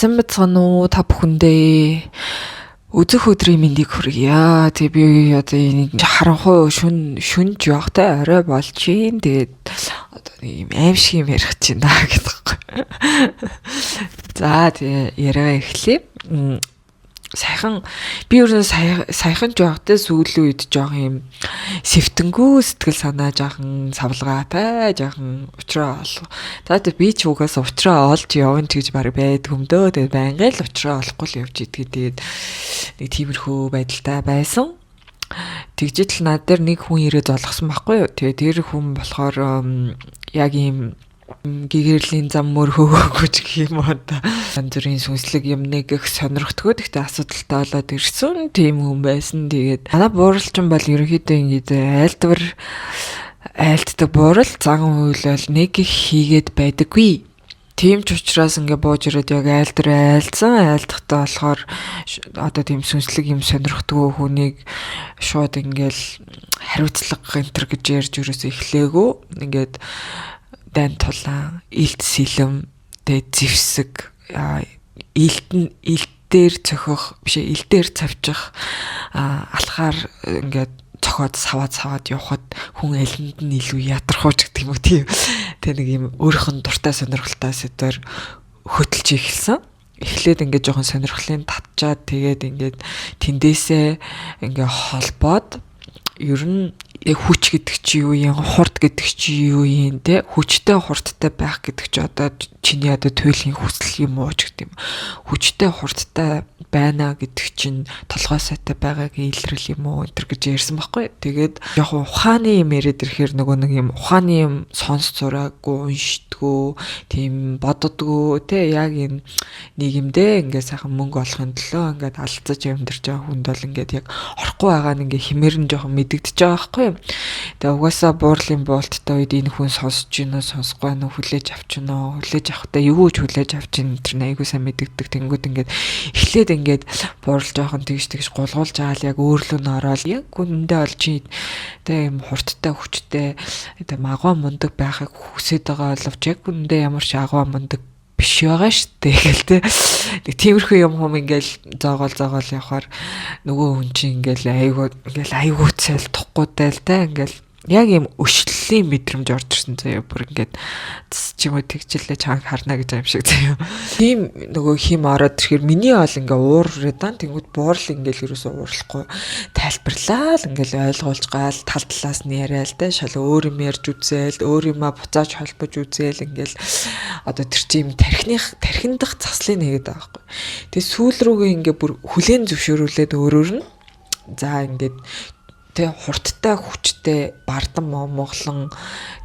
Сайн бацгаана уу та бүхэндээ. Үзэх өдрийн мэндийг хүргье. Тэгээ би одоо энэ харанхуй шүн шүнж явахтай орой болж гин. Тэгээд одоо нэг юм аим шиг юм ярих чинь даа гэдэг байхгүй. За, тэгээ яриагаа эхлэе. Саяхан би ер нь саяхан жоохтой сүүлийн үед жоох юм сэвтэнгүү, сэтгэл санаа жоохон савлгаатай, жоохон учраа олох. За, тэг би ч угаас учраа олж явна ч гэж баг байдг юм дөө. Тэгээд байнгын л учраа олохгүй л явж идэгий. Тэгээд нэг тиймэрхүү байдалтай байсан. Тэгжэл над дээр нэг хүн ирээд золгосон байхгүй юу. Тэгээд тэр хүн болохоор яг ийм гэгэрлийн зам мөр хөөгөөгүй ч гэх юм уу та. Янз бүрийн сүнслэг юм нэг их сонирхдаггүй. Гэхдээ асуудалтай болоод ирсэн тийм хүн байсан. Тэгээд манай бууралчин бол ерөнхийдөө ингэж айлдвар айлтдаг буурал, зан үйл бол нэг их хийгээд байдаггүй. Тийм ч учраас ингээ бууж ирээд яг айл дээр айлдсан. Айлдахтаа болохоор одоо тийм сүнслэг юм сонирхдаггүй хүнийг шууд ингээл хариуцлага энтер гэж ярьж ерөөсөө эхлээгүү. Ингээд дайн тулаан, илт сэлэм, тэгээ зэвсэг, илт нь илт дээр цохих биш, ил дээр цавчих, алхаар ингээд цохоод саваад саваад явхад хүн алинд нь илүү ядарх уу ч гэдэг юм уу, тийм. Тэг нэг юм өөрийнх нь дуртай сонирхолтой сэдвээр хөтөлж эхэлсэн. Эхлээд ингээд жоохон сонирхлын татчаад, тэгээд ингээд тэндээсээ ингээ холбоод, ер нь яг хүч гэдэг чи юу юм, хурд гэдэг чи юу юм те, хүчтэй хурдтай байх гэдэг чи одоо чиний одоо туйлын хүсэл юм уу ч гэдэг юм. Хүчтэй хурдтай байна гэдэг чинь толгой сайтай байгаагийн илрэл юм уу энэ гэж ярьсан байхгүй. Тэгээд яг ухааны юм яриад ирэхээр нөгөө нэг юм ухааны юм сонс зураагүй, уншдгүү, тийм боддгоо те, яг энэ нийгэмдээ ингээд сайхан мөнгө олохын төлөө ингээд алцаж амьдарч байгаа хүнд бол ингээд яг орохгүй байгаа нь ингээд химээр нь жоохон мэдэгдэж байгаа байхгүй. Тэгээ угаасаа буурлын буулттай үед энэ хүн сонсож гинөө, сонсохгүй нү, хүлээж авч гинөө, хүлээж авахдаа юу ч хүлээж авч гин тэр нь айгуу сайн мэдэгдэг. Тэнгүүд ингээд эхлээд ингээд буурал жоохон тэгж тэгж гулгуулж байгаа л яг өөрлөө нь ороод, яг үнэндээ бол чи тэ юм хурдтай, хүчтэй, тэ магваа мундаг байхыг хүсэж байгаа боловч яг үнэндээ ямар ч агваа мундаг биш байгаа штэ гэл те. Нэг тиймэрхүү юм хум ингээл зоогоол зоогоол явахаар нөгөө хүн чинь ингээл айгуу ингээл айгуу цайлтахгүй тэл те, ингээл яг юм өшлөлийн мэдрэмж орж ирсэн заяа, бүр ингээд ч юм уу тэгчлээ чанга харна гэж юм шиг заяа. Тийм нөгөө хим ороод ирэхээр миний бол ингээ уурраад дан тэнгүүд буурал ингээл ерөөсөө уурлахгүй тайлбарлаа л, ингээл ойлгуулж гаал, тал талаас нь яриа л те, шал өөр юм ярьж үзээл, өөр юмаа буцааж холбож үзээл, ингээл одоо тэр чим тархиных тархиндах заслыг нэгээд байгаа байхгүй. Тэгээ сүүл рүүгээ ингээ бүр хүлээн зөвшөөрүүлээд өөрөөр нь, за, ингээд тэ хурдтай, хүчтэй, бардам момголон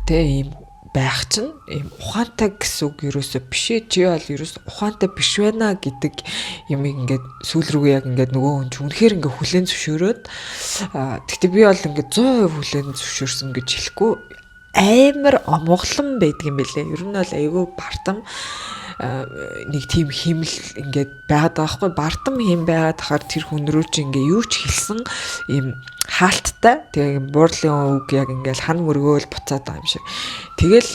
тэ ийм байх чинь ийм ухаантай гэсэн үг ерөөсөө биш ээ, чи бол ерөөсөө ухаантай биш байна гэдэг юм ингээд сүүл рүүгээ яг ингээд нөгөө хүн ч үнэхээр ингээд хүлээн зөвшөөрөөд. Гэхдээ би бол ингээд 100% хүлээн зөвшөөрсөн гэж хэлэхгүй, амар омголон байдаг юм бэлээ. Ер нь бол айгүй бардам нэг тийм химэл ингээд байгаад байгаа байхгүй. Бардам хим байгаад тахаар тэр хүн рүү чи ингээ юу ч хэлсэн ийм хаалттай. Тэгээ юм буурлын үг яг ингээл хан мөргөөл буцаад байгаа юм шиг. Тэгэл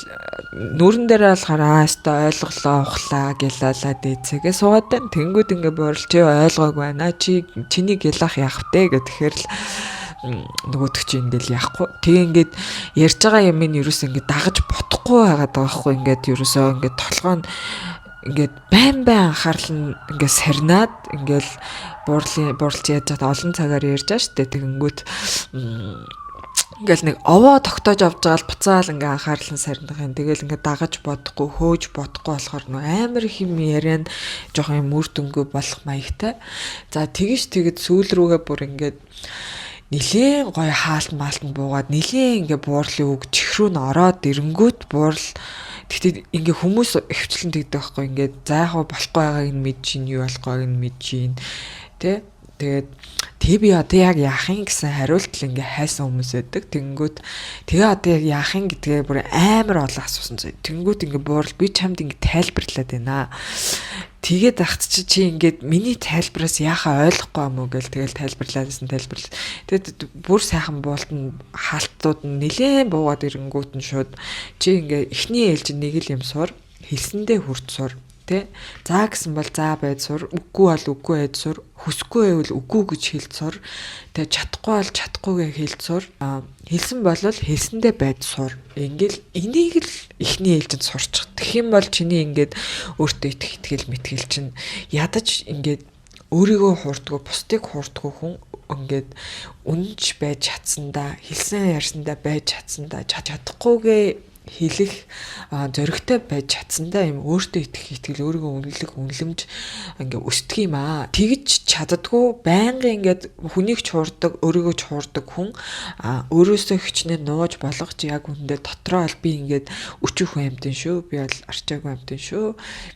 нүүрэн дээрээ болохоор аа өстой ойлголоо, ухлаа гялалаа дээцээгээ суугаад байна. Тэнгүүд ингээ буурал чи ойлгоог байна, чи чиний гялах яах вэ гэхээр л нөгөөдөг чи ингээл яахгүй. Тэгээ ингээд ярьж байгаа юм нь ерөөсөө ингээд дагаж бодохгүй байгаад байгаа байхгүй. Ингээд ерөөсөө ингээд толгой нь ингээд байн байн анхаарал нь ингээд сарнаад, ингээл буурлын бууралч яаж байгаа олон цагаар ярьж байгаа штэ. Тэгэнгүүт ингээл нэг овоо тогтоож авч байгаа л буцаал ингээ анхаарал нь сарних юм. Тэгэл ингээ дагаж бодохгүй, хөөж бодохгүй болохоор нөө амар их юм яриан жоохон юм үр дүнгүй болох маягтай. За, тэгэж тэгэд сүүл рүүгээ бүр ингээд нилээн гоё хаалт маалтанд буугаад, нилээн ингээ буурлын үг чихрүү нь ороод ирэнгүүт буурал. Гэхдээ ингээ хүмүүс хөвчлэн тэгдэг байхгүй, ингээд за яг болохгүй байгааг нь мэдж чинь, юу болохгүйг нь мэдж чинь тэ. Тэгээд тэг би одоо яг яах юм гэсэн хариулт л ингээ хайсан хүмүүс байдаг. Тэнгүүт тэгээ одоо яг яах юм гэдгээ бүр амар олон асуусан зөө. Тэнгүүт ингээ буурал би чамд ингээ тайлбарлаад байна. Тэгээд ахт чи чи ингээд миний тайлбараас яхаа ойлгохгүй юм уу гэл, тэгэл тайлбарлаадсэн, тайлбарлаа. Тэгээд бүр сайхан буулт нь хаалтууд нь нилээн буугаад ирэнгүүт нь шууд чи ингээ эхний ээлжинд нэг л юм сур, хэлсэндээ хүрт сур. Тэ? За гэсэн бол за байж сур, үгүй бол үгүй байж сур, хүсэхгүй байвал үгүй гэж хэлж сур. Тэ, чадахгүй бол чадахгүй гэж хэлж сур. Хэлсэн бол хэлсэндээ байж сур. Ингээл энийг л эхний ээлжинд сурчих. Тэгэх юм бол чиний ингээд өөртөө итгэх итгэл мэтгэл чинь ядаж ингээд өөрийгөө хуурдгүй, бусдыг хуурдгүй хүн ингээд үнэнч байж чадсандаа, хэлсэн ярьсандаа байж чадсандаа, чадахгүйгээ хэлэх зоригтой байж чадсандаа юм өөртөө итгэх итгэл, өөрийгөө үнэлэх үнэлэмж ингээ өсдөг юм аа. Тэгж чаддгүй байнгын ингээд хүнийг ч хуурдаг, өөрийгөө ч хуурдаг хүн өөрөөсөө хичнээн нууж болгож яг үндэ дотроо л би ингээд өчүүхэн хүн амьтан шүү, би бол арчаагүй амьтан шүү,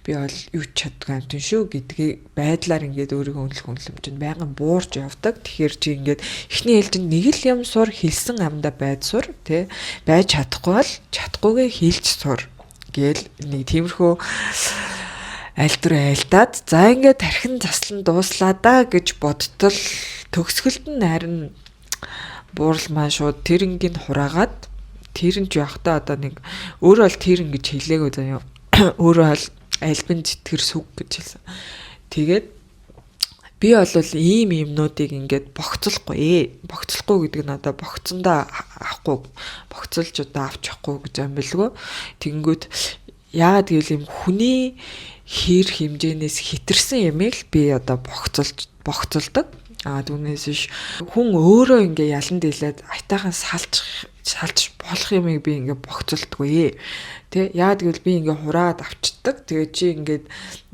би бол юу ч чаддгүй амьтан шүү гэдгийг байдлаар ингээд өөрийгөө үнэлэх үнэлэмж нь байнгын буурч явдаг. Тэгэхээр чи ингээд эхний ээлжинд нэг л юм сур, хэлсэн амдаа байд сур, тэ, байж чадахгүй бол чадахгүйгээ хэлж сур гээл нэг тиймэрхүү альдвар айлдаад за ингээд тархин заслан дууслаа да гэж бодтол төгсгөлд нь харин буурал маань шууд тэрнгийн хураагаад, тэр нь ч явахдаа одоо нэг өөрөө бол тэрэн гэж хэлээгөө заяа. Өөрөө бол альбин зэтгэр сүг гэж хэлсэн. Тэгээд би бол ийм юмнуудыг ингээд богцолгүй. Богцолгүй гэдэг нь одоо богцондоо авахгүй, богцолж одоо авч явахгүй гэж юм бэлгүү. Тэгэнгүүт яагаад гэвэл юм хүний хэр хэмжээнээс хэтэрсэн юм л би одоо богцолж богцолдог. А түүнээс биш хүн өөрөө ингээ ялан дийлээд айтайхан салж салж болох юмыг би ингээ богцолдгүй. Тэ, яагаад гэвэл би ингээ хураад авчдаг. Тэгээ чи ингээд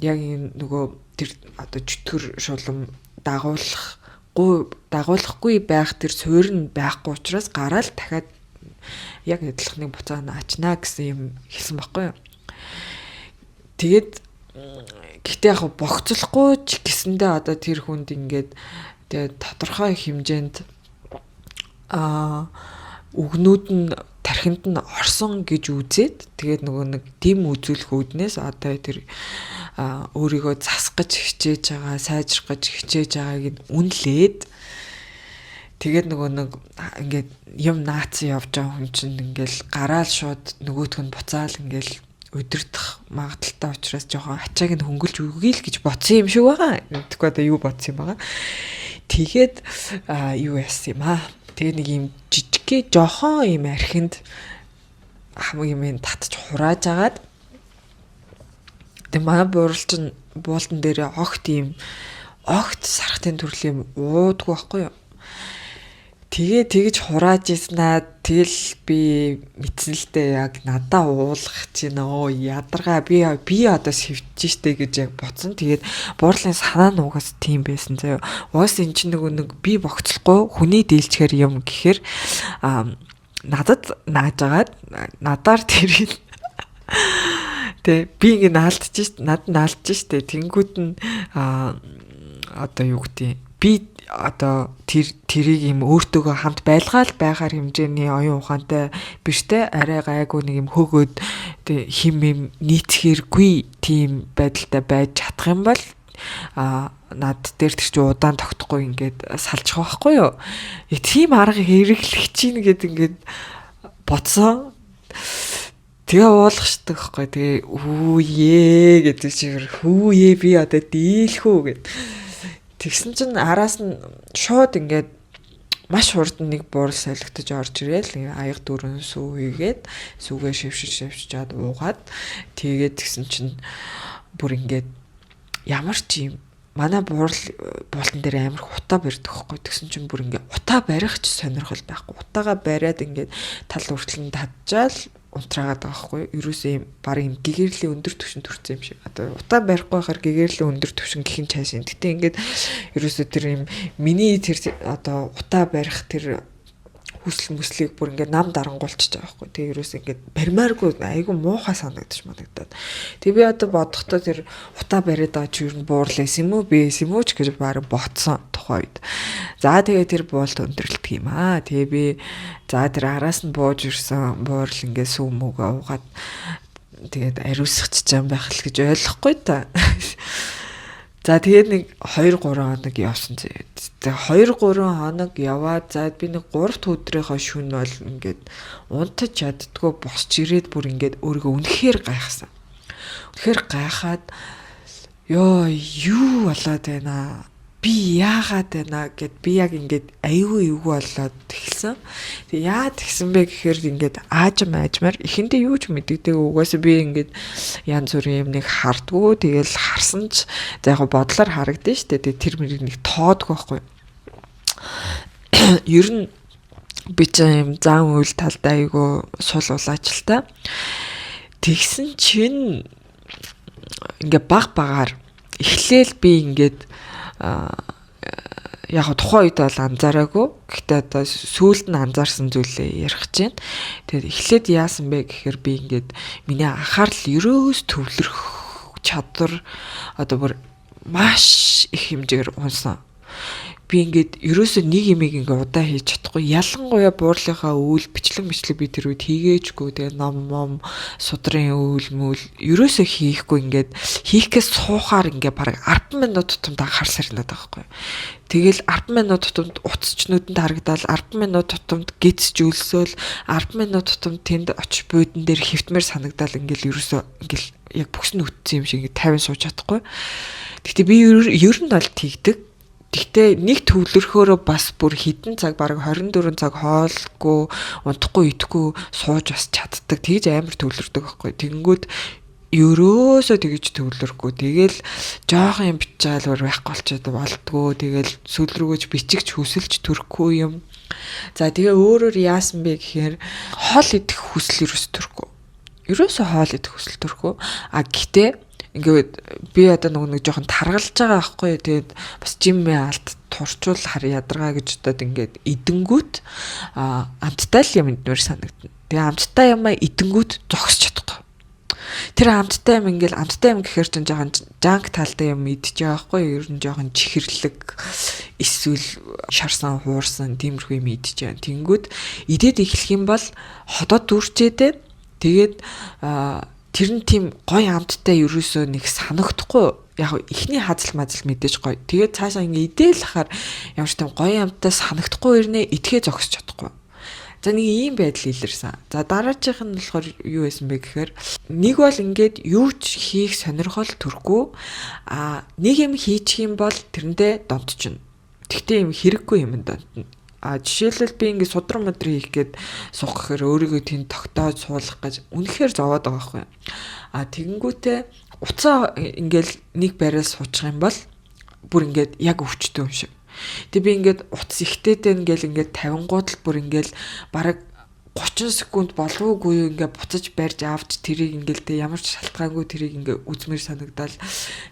яг энэ нөгөө тэр одоо чөтгөр шулам дагуулахгүй байх тэр суурь нь байхгүй учраас гараал дахиад яг адилхныг буцаа наачнаа гэсэн юм хэлсэн байхгүй юу. Тэгээд гэхдээ яг богцолохгүй ч гэсэндээ одоо тэр хүнд ингээд тэгээд тодорхой хэмжээнд үгнүүд нь тархинд нь орсон гэж үзээд тэгээд нөгөө нэг дэм үзүүлэх үүднээс одоо тэр өөрийгөө засах гэж хичээж байгаа, сайжрах гэж хичээж байгааг нь үнэлээд тэгээд нөгөө нэг ингээд юм наацсан явж байгаа хүн чинь ингээл гараал шууд нөгөөх нь буцаал ингээл удирдах магадлалтай учраас жоохон ачааг нь хөнгөлж өгье л гэж бодсон юм шиг байгаа. Тэгэхгүй одоо юу бодсон юм байгаа. Тэгээд юу яасан юм аа. Тэгээ нэг юм жижигхээ жохон юм архинд хамаг юм татж хурааж агаад тэгээ манай буурал чинь буулдан дээр огт ийм огт сархтын төрлийн юм уудгүй байхгүй юу. Тэгээ тэгж хурааж ирснаа тэгэл би мэдсэн л дээ, яг надаа уулгах чинь өө ядаргаа би одоо сэвтэж штэ гэж яг бодсон. Тэгээд буурлын санаа нь угаас тийм байсан заяа. Угаас эн чинь нөгөө нэг би богцлохгүй хүний дийлчгээр юм гэхээр надад нааж агаад надаар тэрийг тэ би ингэ наалдж шт, над наалдж штэ. Тэнгүүд нь одоо юу гэдэг би одоо тэрийг юм өөртөөгөө хамт байлгаал байхаар хэмжээний оюун ухаантай биш те, арай гайгүй нэг юм хөөгөөд хим юм нийцхэргүй тийм байдалтай байж чадах юм бол над дээр тэр чинь удаан тогтохгүй ингээд салчих байхгүй юу. Тийм арга хэрэглэх чинь гэд ингээд бодсон. Тэгээ уулгашдаг байхгүй. Тэгээ хүүе гэдэг чигээр хүүе би одоо дийлэх үү гэд. Тэгсэн чинь араас нь шууд ингээд маш хурдан нэг буурал солигдож орж ирээл аяга дөрөн сүү хийгээд сүгээ шившиж шившиж уугаад тэгээд тэгсэн чинь бүр ингээд ямар ч юм манай буурал буултан дээр амар их утаа барьдаг байхгүй. Тэгсэн чинь бүр ингээд утаа барих ч сонирхол байхгүй. Утаагаа бариад ингээд тал хүртэл нь татжаал унтраагаад байгаа байхгүй. Ерөөсөө юм баг юм гэгэрлийн өндөр түвшин төрсэн юм шиг. Одоо утаа барихгүй байхаар гэгэрлийн өндөр түвшин гэх юм цааш юм. Гэтэ ингээд ерөөсөө тэр юм миний тэр одоо утаа барих тэр хүсэл мүслийг бүр ингээд нам дарангуулчих байгаа байхгүй. Тэгээ ерөөсөө ингээд баримааргүй айгүй муухай санагдчих манагдаад. Тэгээ би одоо бодохдоо тэр утаа бариад байгаа чи ер нь буурлаа юм уу би юм уу ч гэж баг ботсон тухайн үед. За тэгээ тэр буулт өндөрлөдөг юм аа. Тэгээ би за тэр араас нь бууж ирсэн буурал ингээд сүү мүгөө уугаад тэгээд ариусгach юм байх л гэж ойлгохгүй та. За тэгээд нэг 2 3 хоног явсан. Тэгээ 2 3 хоног яваад за би нэг 3 дахь өдрийнхөө шөнө бол ингээд унтаж чаддгүй босч ирээд бүр ингээд өөрийгөө үнэхээр гайхсан. Үнэхээр гайхаад ёо, юу болоод байна, би яагаад байна гэд би яг ингээд аюу эвгүй болоод эхэлсэн. Тэгээ яагаад тэгсэн бэ гэхээр ингээд аажим аажмаар эхэндээ юу ч мэддэггүй, угаасаа би ингээд янз бүрийн юм нэг хардгуу, тэгэл харсан ч за яг бодлоор харагдана шүү дээ. Тэгээ тэр мэрийг нэг тоодгүй байхгүй. Ер нь би ч юм зан үйл талдаа айгүй сул улаачлаа. Тэгсэн чинь ингээ баг багаар эхлээл би ингээд яг тухайн үед бол анзаараагүй. Гэхдээ одоо сүүлд нь анзаарсан зүйлээ ярих гэж байна. Тэгээд эхлээд яасан бэ гэхээр би ингээд миний анхаарал ерөөс төвлөрөх чадвар одоо бүр маш их хэмжээгээр унсан. Би ингээд ерөөсөө нэг юмыг ингээ удаан хийж чадахгүй. Ялангуяа буурлынхаа үйл бичлэг бичлэг би тэр үед хийгээчгүй. Тэгээ ном мом судрын үйл мүл ерөөсөө хийхгүй, ингээд хийхээс суухаар ингээ бараг 10 минут тутамд анхаарал сарнаад байгаа байхгүй. Тэгэл 10 минут тутамд утасч нүдэнд харагдаал, 10 минут тутамд гидсч өлсөөл, 10 минут тутамд тэнд очиж буудан дээр хөвтмөр санагдаал, ингээл ерөөсөө ингээл яг бүкс нь үтсэн юм шиг ингээ 50 сууж чадахгүй. Гэхдээ би ер нь бол тэгдэг. Гэхдээ нэг төвлөрөхөөрөө бас бүр хэдэн цаг, бараг 24 цаг хоолгүй, унтахгүй, идэхгүй сууж бас чаддаг. Тэгж амар төвлөрдөг байхгүй. Тэгэнгүүт ерөөсөө тэгж төвлөрөхгүй. Тэгэл жоохон юм бичээл байхгүй болчиход болдгоо. Тэгэл сүүл рүүгөөж бичигч хүсэлч төрөхгүй юм. За, тэгээ өөрөөр яасан бэ гэхээр хоол идэх хүсэл ерөөсөө төрөхгүй. Ерөөсөө хоол идэх хүсэл төрөхгүй. А гэтээ ингээд би одоо нөгөө нэг жоохон таргалж байгаа байхгүй. Тэгээд бас жимээ алт турчвал хар ядаргаа гэж бодоод ингээд идэнгүүт амттай л юм идмээр санагдана. Тэгээ амттай юм идэнгүүт зогсож чадахгүй. Тэр амттай юм ингээл амттай юм гэхээр чинь жоохон junk талтай юм идэж байгаа байхгүй, ер нь жоохон чихэрлэг эсвэл шарсан, хуурсан тиймэрхүү юм идэж байгаа. Тэнгүүд идээд эхлэх юм бол ходоод дүрчээдээ тэгээд тэр нь тийм гоё амттай ерөөсөө нэг санагдахгүй. Яг эхний хазал мазал мэдээж гоё. Тэгээд цаашаа ингээ идээл хахаар ямар ч тийм гоё амттай санагдахгүй ирнэ, идэхээ зогсож чадахгүй. За, нэг ийм байдал илэрсэн. За, дараачих нь болохоор юу байсан бэ гэхээр нэг бол ингээд юу ч хийх сонирхол төрөхгүй. А нэг юм хийчих юм бол тэрэндээ донтчихно. Тэгтээ юм хэрэггүй юм донтно. А жишээлбэл би ингээд судран модр хийх гээд суух гэхээр өөрийгөө тэнд тогтоож суулгах гэж үнэхээр зовоод байгаа байхгүй. А тэгэнгүүтээ уцаа ингээл нэг байраа суучих юм бол бүр ингээд яг өвчтөн юм шиг. Тэг би ингээд утас ихтэйдээ ингээл ингээд 50 гууд л бүр ингээл бараг 30 секунд болов уугүй юу, ингээ буцаж барьж авч тэрийг ингээл тэ ямар ч шалтгаангүй тэрийг ингээ үзмээр санагдаал.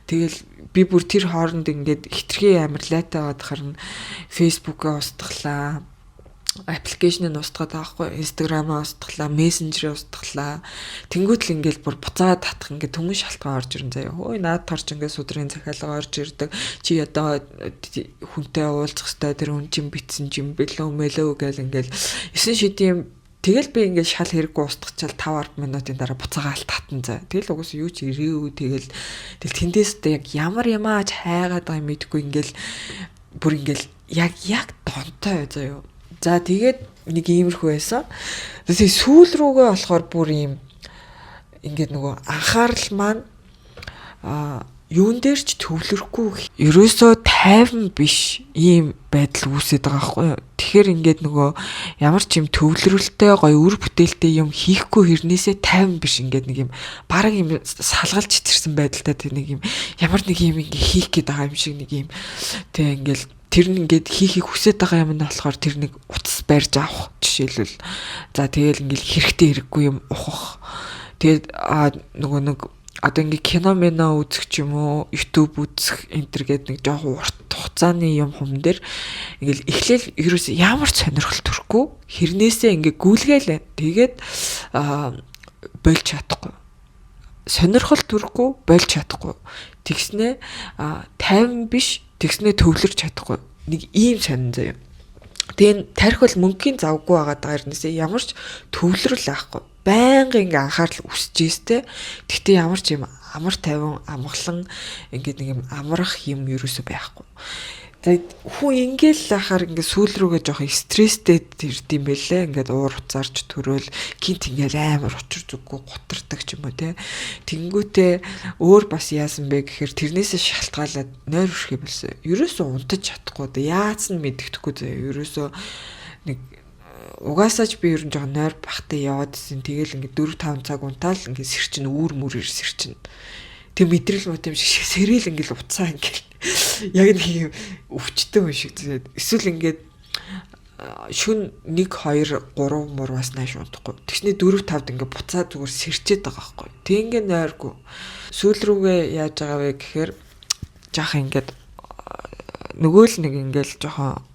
Тэгэл би бүр тэр хооронд ингээд хитрхи амар лайтай байгаад харна, Facebook-аа устгалаа, application ийг устгаад байгаа хгүй, Instagram-аа устгалаа, Messenger-ийг устгалаа. Тэнгүүт л ингээл бүр буцаад татах ингээд түмэн шалтгаан орж ирэн заяа. Хөөе, наад тарч ингээд судрын захиалга орж ирдэг. Чи одоо хүнтэй уулзах хэвээр, тэр хүн чинь битсэн юм бэлөө мэлөө гэл ингээл 9 шидийн. Тэгэл би ингээд шал хэрэггүй устгачаал 5 10 минутын дараа буцаагаал татан заа. Тэгэл угсаа юу ч ирээгүй, тэгэл тэгэл тэндээс одоо яг ямар ямаач хайгаад байгаа юм мэдэхгүй, ингээл бүр ингээл яг яг донтой заяа. За, тэгээд нэг иймэрхүү байсан. Тэгээ сүүл рүүгээ болохоор бүр ийм ингээд нөгөө анхаарал маань юун дээр ч төвлөрөхгүй, ерөөсөө тайван биш ийм байдал үүсээд байгаа байхгүй юу. Тэгэхээр ингээд нөгөө ямар ч юм төвлөрөлттэй, гоё үр бүтээлтэй юм хийхгүй хэрнээсээ тайван биш, ингээд нэг юм бараг юм салгалж чичирсэн байдалтай, тэг нэг юм ямар нэг юм ингээ хийх гээд байгаа юм шиг нэг юм, тэг ингээл тэр нь ингээд хийхийг хүсэж байгаа юм нь болохоор тэр нэг утас барьж авах жишээлбэл. За, тэгэл ингээл хэрэгтэй хэрэггүй юм ухах. Тэгээд нөгөө нэг одоо ингээ кино мино үзэх ч юм уу, YouTube үзэх энэ төр гээд нэг жоохон урт хугацааны юм хум дээр ингээл эхлээл ерөөс ямар ч сонирхол төрөхгүй хэрнээсээ ингээ гүйлгээл байна. Тэгээд болж чадахгүй. Сонирхол төрөхгүй, болж чадахгүй. Тэгснээ 50 биш, тэгснээ төвлөрч чадахгүй. Нэг ийм сонин заяа. Тэгээ тарих бол мөнгөний завгүй байгаа даа хэрнээсээ ямар ч төвлөрөл авахгүй, байнгын ингээ анхаарал өсөж ийстэй. Тэгтээ ямар ч юм амар тайван, амгалан, ингээд нэг юм амрах юм ерөөсөө байхгүй. За, хүн ингээл ахаар ингээ сүүл рүүгээ жоохон стресстэй ирд юм бэлээ. Ингээд уур уцаарч төрөөл гинт ингээл амар учир зүггүй гутардаг ч юм уу те. Тэнгүүтээ өөр бас яасан бэ гэхээр тэрнээсээ шалтгаалаад нойр хүрхээ болсон. Ерөөсөө унтаж чадахгүй одоо яац нь мэддэхгүй заяа. Ерөөсөө нэг угаасаа ч би ер нь жоохон нойр бахтай яваад исэн. Тэгэл ингээд 4 5 цаг унтаал ингээд сэрчин үүр мүр сэрчин. Тэг мэдрэл мот юм шиг сэрэл ингээд уцаа ингээд яг нэг юм өвчтөн хүн шиг зээд. Эсвэл ингээд шүн 1 2 3 мурваас нааш унтахгүй. Тэгсний 4 5-д ингээд буцаа зүгээр сэрчээд байгаа байхгүй. Тэг ингээд нойргүй. Сүүл рүүгээ яаж байгаа вэ гэхээр жаах ингээд нөгөө л нэг ингээд жоохон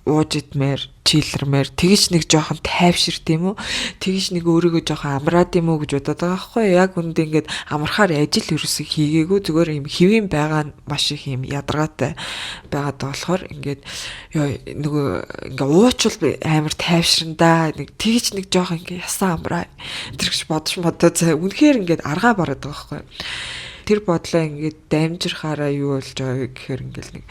ууж идмээр, чийлэрмээр тэгж нэг жоохон тайвширт юм уу? Тэгж нэг өөрийгөө жоохон амраад юм уу гэж бодоод байгаа байхгүй юу? Яг үндэ ингээд амархаар ажил ерөөсөө хийгээгүй, зүгээр юм хэвийн байгаа нь маш их юм ядаргаатай байгаад болохоор ингээд ёо нөгөө ингээ уучвал амар тайвширна да. Нэг тэгж нэг жоохон ингээ ясаа амраа. Тэр гэж бодож модоо за үнэхээр ингээд аргаа бараад байгаа байхгүй юу? Тэр бодлоо ингээд дамжирхаараа юу болж байгаа вэ гэхээр ингээл нэг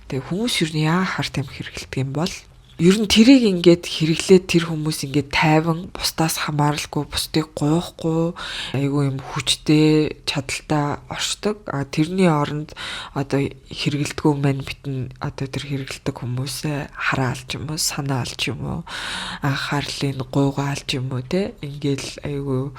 тэгээ хүмүүс юу яа харт юм хэрэгэлдэг юм бол ер нь тэрийг ингээд хэрэглээд тэр хүмүүс ингээд тайван бусдаас хамааралгүй, бусдыг гуйхгүй айгүй юм хүчтэй чадaltaй оршдог. А тэрний оронд одоо хэрэгэлдэггүй мань битэн одоо тэр хэрэгэлдэг хүмүүсээ хараалж юм уу, санаалж юм уу, анхаарлын гуйгаалж юм уу те, ингээл айгүй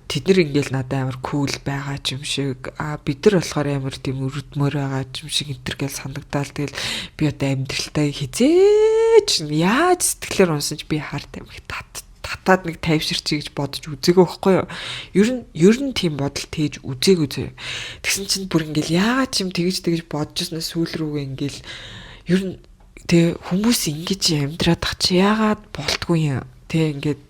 тэд нар ингээл надад амар кул байгаа ч юм шиг, а бид нар болохоор амар тийм өрөдмөр байгаа ч юм шиг энэ төр гэл санагдаал. Тэгэл би одоо амьдралтай хизээч яаж сэтгэлээр унсан ч би харт амих татаад нэг тайвширчий гэж бодож үзээгүй байхгүй юу? Ер нь тийм бодол тээж үзээгүй зөө. Тэгсэн чинь бүр ингээл яагаад ч юм тэгж тэгж бодож ирсэн, сүүл рүүгээ ингээл ер нь тэг хүмүүс ингэж амьдраад тах чи яагаад болтгүй юм? Тэг ингээд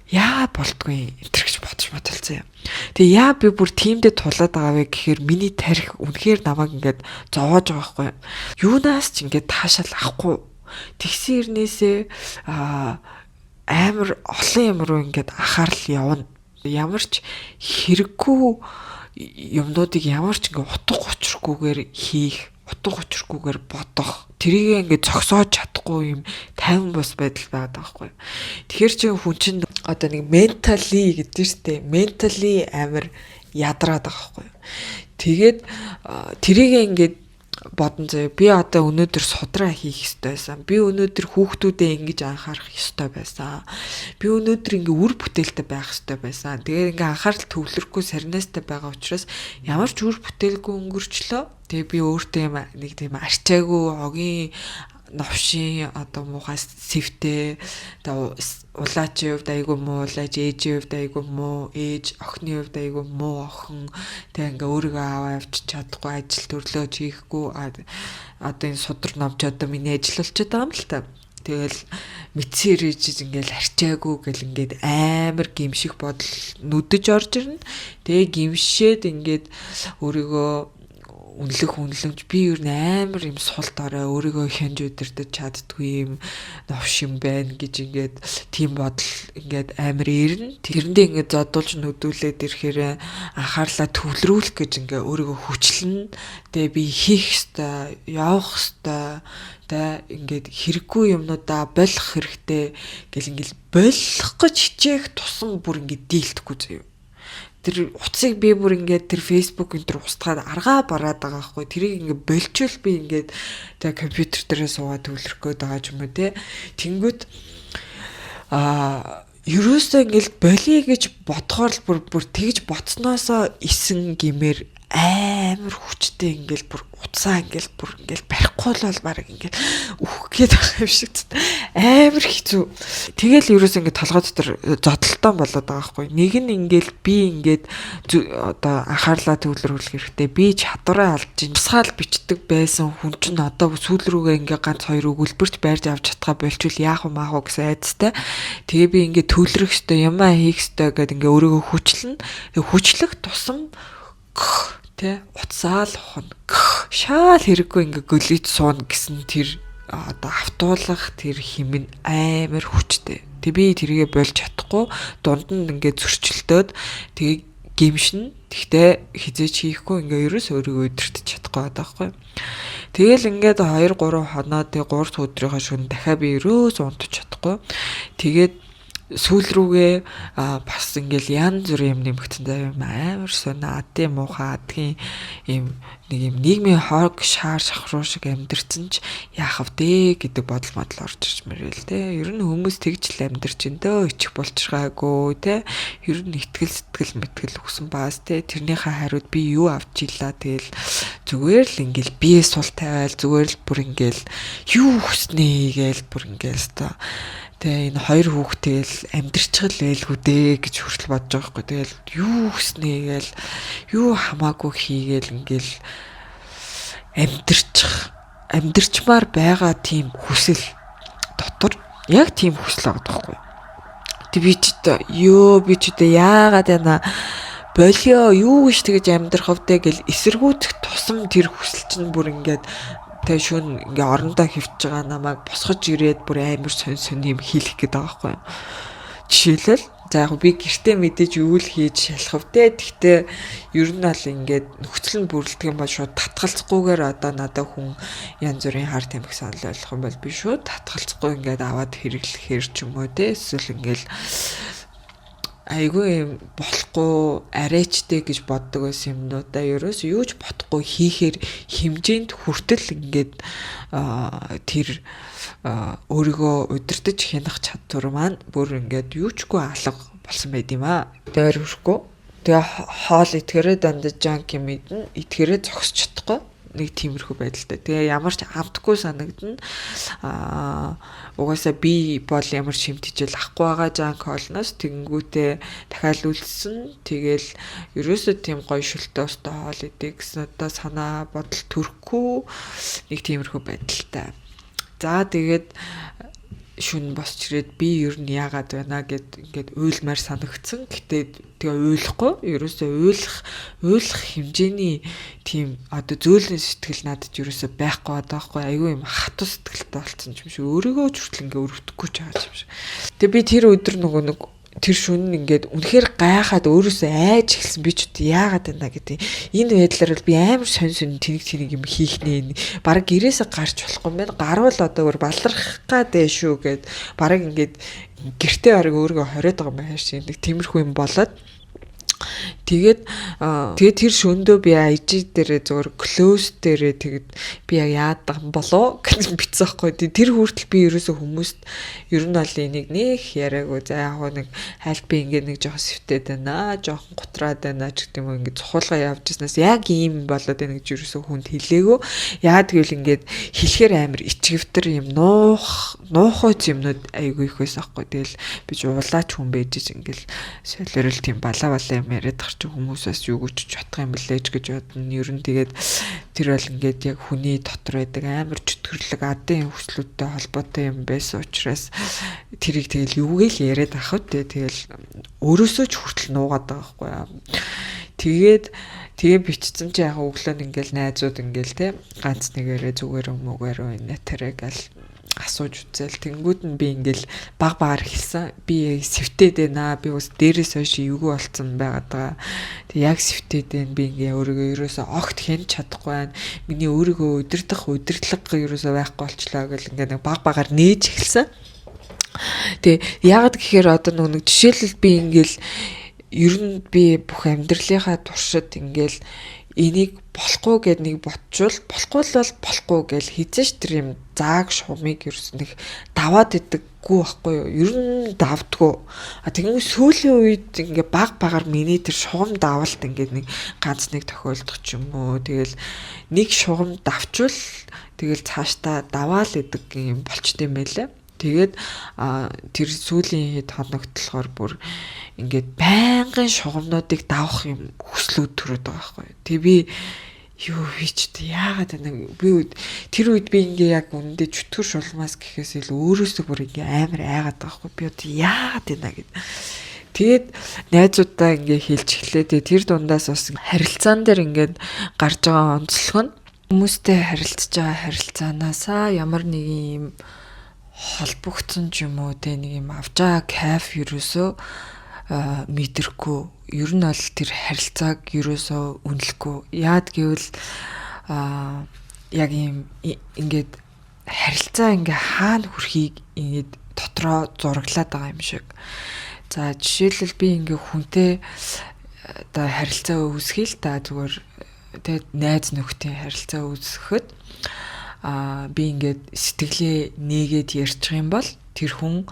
яагаад болтгүй энэ төр гэж бодож бодолцсон юм. Тэгээ яа би бүр тиймдээ тулаад байгаа вэ гэхээр миний тарих үнэхээр намайг ингээд зовоож байгаа байхгүй юу. Юунаас ч ингээд таашаал авахгүй. Тэгсэн хэрнээсээ амар олон юм руу ингээд анхаарал явна. Ямар ч хэрэггүй юмнуудыг ямар ч ингээд утга учиргүйгээр хийх, утга учиргүйгээр бодох, тэрийг ингээд зогсоож чадахгүй юм тайван бус байдал байгаад байгаа байхгүй. Тэгэхээр чи хүн чинь одоо нэг mentally гэдэг нь шүү дээ. Mentally амар ядраад байгаа байхгүй. Тэгээд тэрийг ингээд бодон заяа. Би одоо өнөөдөр судраа хийх ёстой байсан. Би өнөөдөр хүүхдүүдэд ингэж анхаарах ёстой байсан. Би өнөөдөр ингээ үр бүтээлтэй байх ёстой байсан. Тэгээд ингээ анхаарал төвлөрөхгүй сарнайстай байгаа учраас ямар ч үр бүтээлгүй өнгөрчлөө. Тэгээ би өөртөө юм нэг тийм арчаагүй хогийн новшин одоо муухай сэвтэй, одоо улаачийн хувьд айгүй муу улаач, ээжийн хувьд айгүй муу ээж, охины хувьд айгүй муу охин. Тэг ингээ өөрийгөө аваа явчих чадахгүй, ажил төрлөө хийхгүй, одоо энэ судар номч одоо миний ажил болчиход байгаа юм л та. Тэгэл мэдсэн ирэж ингээл арчаагүй гэл ингээд амар гимших бодол нүдэж орж ирнэ. Тэгээ гимшээд ингээд өөрийгөө үнэлэх үнэлэмж, би ер нь амар юм сул дорой, өөрийгөө хянж удирдах чаддгүй юм новш юм байна гэж ингээд тийм бодол ингээд амар ирнэ. Тэрэндээ ингээд зодуулж нүдүүлээд ирэхээр анхаарлаа төвлөрүүлэх гэж ингээд өөрийгөө хүчлэн. Тэгээ би хийх ёстой, явах ёстой, тэ ингээд хэрэггүй юмнуудаа болох хэрэгтэй гэл ингээд болох гэж хичээх тусам бүр ингээд дийлдэхгүй заяа. Тэр утсыг би бүр ингээд тэр Facebook энэ төр устгаад аргаа бараад байгаа байхгүй. Тэрийг ингээд болчвол би ингээд тэг компьютер дээрээ суугаад төвлөрөх гээд байгаа ч юм уу те. Тэнгүүт ерөөсөө ингээд болиё гэж бодохоор л бүр тэгж бодсноосоо исэн гимээр амар хүчтэй ингээл бүр утсаа ингээл бүр ингээл барихгүй л бол баг ингээл үхэх гээд байгаа юм шиг амар хэцүү. Тэгэл ерөөс ингээд толгой дотор зодтолтон болоод байгаа байхгүй. Нэг нь ингээл би ингээд одоо анхаарлаа төвлөрүүлэх хэрэгтэй. Би чадвараа алдж ин тусгаал бичдэг байсан хүн чинь одоо сүүл рүүгээ ингээд ганц хоёр өгүүлбэрч байрж авч чадхаа болчвол яах вэ маах вэ гэсэн айдастай. Тэгээ би ингээд төвлөрөх ёстой, юмаа хийх ёстой гэд ингээд өөрийгөө хүчлэн. Тэгээ хүчлэх тусам тэ утсаа л ухна. Шаал хэрэггүй ингээ гөлийж сууна гэсэн тэр одоо автуулах тэр химэн амар хүчтэй. Тэг би тэргээ болж чадахгүй дунд нь ингээ зөрчилдөөд тэгээ гимшин. Тэгтээ хизээч хийхгүй ингээ ерөөс өөрийгөө өдөртөж чадахгүй. чадахгүй байгаа байхгүй. Тэгэл ингээд 2 3 хоноо тэг 3 дахь өдрийнхөө шөнө дахиад би ерөөс унтаж чадахгүй. Тэгээд сүүл рүүгээ бас ингээл янз бүрийн юм нэмэгдсэн заяа, юм амар сонио адын муухай адгийн юм нэг юм нийгмийн хог шаар шахруу шиг амьдэрсэн ч яах вэ гэдэг бодол модол орж ирж мэрэл те. Ер нь хүмүүс тэгж л амьдэрч ин дөө, ичих болчраагүй те. Ер нь итгэл сэтгэл мэтгэл өгсөн баас те. Тэрнийхээ хариуд би юу авч илаа, тэгэл зүгээр л ингээл бие сул тавиал, зүгээр л бүр ингээл юу хүснэ гээл бүр ингээл өстой. Тэгээ энэ хоёр хүүхдээ л амьдрчгал байлгүй дээ гэж хүртэл бодож байгаа байхгүй. Тэгэл юу хүснэ гээл юу хамаагүй хийгээл ингээл амьдрчих амьдрчмаар байгаа тийм хүсэл дотор яг тийм хүсэл байгаа байхгүй. Тэг би ч ёо би ч одоо яагаад яана болио юу гэж тэгэж амьдрах вдэ гэл эсэргүүцэх тусам тэр хүсэл чинь бүр ингээд тэг шүн ингээ орондоо хөвч байгаа намайг босгож ирээд бүр амар сонь сонь юм хийлэх гээд байгаа байхгүй юу. Жишээлбэл, за яг би гэртээ мэдээж юу л хийж шалах вдэ. Тэгтээ ер нь бол ингээд нөхцөл нь бүрэлдэх юм бол шууд татгалзахгүйгээр одоо надад хүн янз бүрийн хар тамхи санал ойлгох юм бол би шууд татгалзахгүй ингээд аваад хэрэглэхээр ч юм уу те, эсвэл ингээл айгүй юм болохгүй арайчтэй гэж боддог байсан юмнуудаа ерөөс юу ч бодохгүй хийхээр хэмжээнд хүртэл ингээд тэр өөрийгөө удирдах хянах чадвар маань бүр ингээд юу чгүй алга болсон байд юм аа. Тэр хүрхгүй. Тэгээ хоол итгэрээ дандаа junk юм идэн, итгэрээ зогсож чадахгүй нэг тиймэрхүү байдалтай. Тэгээ ямар ч амтгүй санагдана. Угаасаа би бол ямар ч шимтжил авахгүй байгаа junk хоолноос, тэгэнгүүтээ дахиад үлдсэн. Тэгэл ерөөсөө тийм гоё шөлтөө өстой хоол идэх гэсэн одоо санаа бодол төрөхгүй нэг тиймэрхүү байдалтай. За тэгээд шүн босч ирээд би ер нь яагаад байна гэд ингээд уйлмаар санагдсан. Гэтэ тэгээ уйлахгүй. Ерөөсөө уйлах хэмжээний тийм одоо зөөлөн сэтгэл надад ерөөсөө байхгүй байгаа байхгүй. Айгүй юм хатуу сэтгэлтэй болсон юм шиг. Өөрийгөө ч хүртэл ингээд өрөвдөхгүй ч байгаа юм шиг. Тэгээ би тэр өдөр нөгөө нэг тэр шүн нь ингээд үнэхээр гайхаад өөрөөсөө айж эхэлсэн. Би ч үгүй яагаад байна гэдэг. Энэ байдлаар бол би амар сонь сонь тэнэг тэнэг юм хийх нэ. Бараг гэрээсээ гарч болохгүй юм байна. Гарвал одоо өөр баларх гад ээ шүү гэд бараг ингээд гэртээ бараг өөрийгөө хориод байгаа юм байна шин. Нэг тиймэрхүү юм болоод тэгээд тэгээд тэр шөндөө би IG дээрээ зөвөр close дээрээ тэгээд би яг яадаг юм болоо гэж бичсэн байхгүй. Тэр хүртэл би ерөөсөө хүмүүст ер нь бол энийг нэх яриаггүй. За яг нэг хайлт би ингээд нэг жоохон сэвтээд байна, жоохон гутраад байна ч гэдэг юм уу, ингээд цухуулга явж ирснээс яг ийм болоод байна гэж ерөөсөө хүнд хэлээгөө. Яа гэвэл ингээд хэлэхээр амар ичгэвтер юм нуухайц юмнууд айгүй их байсан байхгүй. Тэгэл би ч улаач хүн байж ингээл солиорол тийм балаа балаа юм яриад гарч хүмүүсээс юу гэж бодох юм бэлээ ч гэж бодно. Ер нь тэгээд тэр бол ингээд яг хүний дотор байдаг амар чөтгөрлөг адын хүслүүдтэй холбоотой юм байсан учраас тэрийг тэгэл юугээ л яриад ах вэ? Тэгэл өөрөөсөө ч хүртэл нуугаад байгаа байхгүй юу. Тэгээд тэгээ бичсэн чи яг өглөө нь ингээл найзууд ингээл те ганц нэгээрээ зүгээр юм угаар энэ тарай гал асууж үзэл, тэнгүүд нь би ингээл баг багаар хэлсэн. Би сэвтээд байна. Би бас дээрээс хойш эвгүй болцсон байгаад байгаа. Тэг яг сэвтээд байна. Би ингээ өөрийгөө ерөөсөө огт хянч чадахгүй байна. Миний өөрийгөө удирдах удирдлага ерөөсөө байхгүй болчлоо гэл ингээ нэг баг багаар нээж эхэлсэн. Тэг яагаад гэхээр одоо нэг жишээлбэл би ингээл ер нь би бүх амьдралынхаа туршид ингээл энийг болохгүй гэд нэг ботчвол болохгүй л бол болохгүй гэл хизээш тэр юм зааг шумыг ерөөс нэг даваад идэггүй байхгүй юу? Ер нь давдггүй. А тэгвэл сүүлийн үед ингээ баг багаар миний тэр шугам давалт ингээ нэг ганц нэг тохиолдох ч юм уу. Тэгэл нэг шугам давчвал тэгэл цаашдаа даваал идэг юм болчтой юм байлаа. Тэгээд тэр сүүлийн хэд хоногт болохоор бүр ингээд байнгын шугамнуудыг давах юм хүслүүд төрөөд байгаа байхгүй. Тэг би юу би ч яагаад байна би тэр үед би ингээ яг үнэндээ чөтгөр шулмаас гэхээс илүү өөрөөсөө бүр ингээ амар айгаад байгаа байхгүй. Би одоо яагаад байна гэд. Тэгээд найзуудаа ингээ хэлж эхлэв. Тэгээд тэр дундаас бас харилцаан дээр ингээд гарч байгаа онцлог нь хүмүүстэй харилцаж байгаа харилцаанаасаа ямар нэгэн юм холбогдсон ч юм уу те нэг юм авч байгаа кайф ерөөсөө мэдрэхгүй. Ер нь бол тэр харилцааг ерөөсөө үнэлэхгүй. Яад гэвэл Яг ийм ингээд харилцаа ингээ хаана хүрэхийг ингээд дотроо зураглаад байгаа юм шиг. За, жишээлбэл, би ингээ хүнтэй одоо харилцаа үүсгэе л та, зүгээр тэгээд найз нөхдөйн харилцаа үүсгэхэд би ингээд сэтгэлээ нээгээд ярьчих юм бол тэр хүн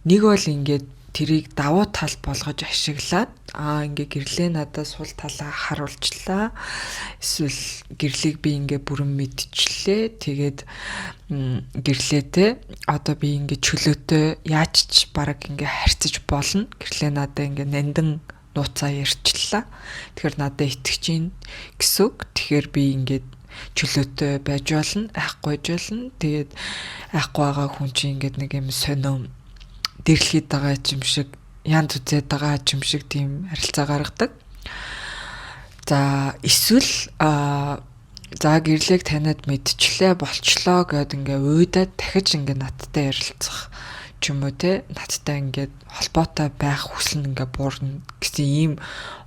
нэг бол ингээд тэрийг давуу тал болгож ашиглаад, ингээ гэрлээ надад сул талаа харуулчлаа, эсвэл гэрлийг би ингээ бүрэн мэдчихлээ, тэгээд гэрлээтэй одоо би ингээ чөлөөтэй яаж ч бараг ингээ харьцаж болно, гэрлээ надад ингээ нандин нууцаа ярьчлаа, тэгэхээр надад итгэж гин гэсэн үг, тэгэхээр би ингээд чөлөөтэй байж болно, айхгүй байж болно. Тэгээд айхгүй байгаа хүн чинь ингээд нэг юм сонио дэрлэхэд байгаа юм шиг, ян зүзээд байгаа юм шиг тийм харилцаа гаргадаг. За, эсвэл за гэрлийг таниад мэдчлээ, болчлоо гэд ингээ уйдаад дахиж ингээ надтай ярилцах ч юм уу те, надтай ингээд холбоотой байх хүсэл нь ингээ буурна гэсэн ийм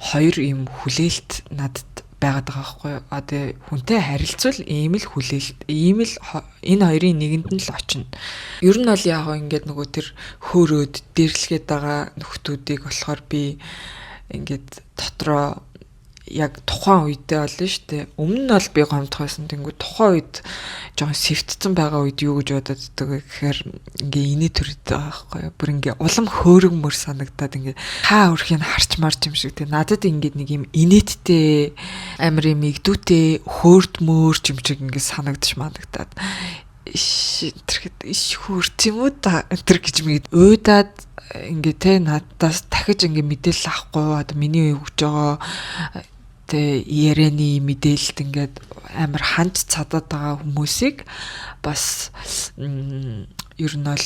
хоёр ийм хүлээлт надад байгаад байгаа байхгүй юу. А тэгээ хүнтэй харилцвал ийм л хүлээлт, ийм л энэ хоёрын нэгэнд нь л очино. Ер нь бол яг ингээд нөгөө тэр хөөрөөд дэрлэгээд байгаа нөхдүүдийг болохоор би ингээд дотроо яг тухайн үедээ болно шүү дээ. Өмнө нь бол би гомдох байсан. Тэнгүү тухайн үед жоохон сэвтцэн байгаа үед юу гэж бодоод байдаг вэ гэхээр ингээ инээ төрөд байгаа байхгүй юу. Бүр ингээ улам хөөрөгмөр санагдаад, ингээ хаа өрхийг харчмаар юм шиг. Тэг надад ингээ нэг юм инээдтэй, амар юм игдүүтэй, хөөрдмөр юм шиг ингээ санагдчих манагдаад, иш тэрхэд иш хөөрт юм уу та энэ гэж мэд уйдаад ингээ те, надаас дахиж ингээ мэдээлэл авахгүй, одоо миний өгж байгаа тэ ярианы мэдээлэлд ингээд амар ханж цадаад байгаа хүмүүсийг бас ер нь бол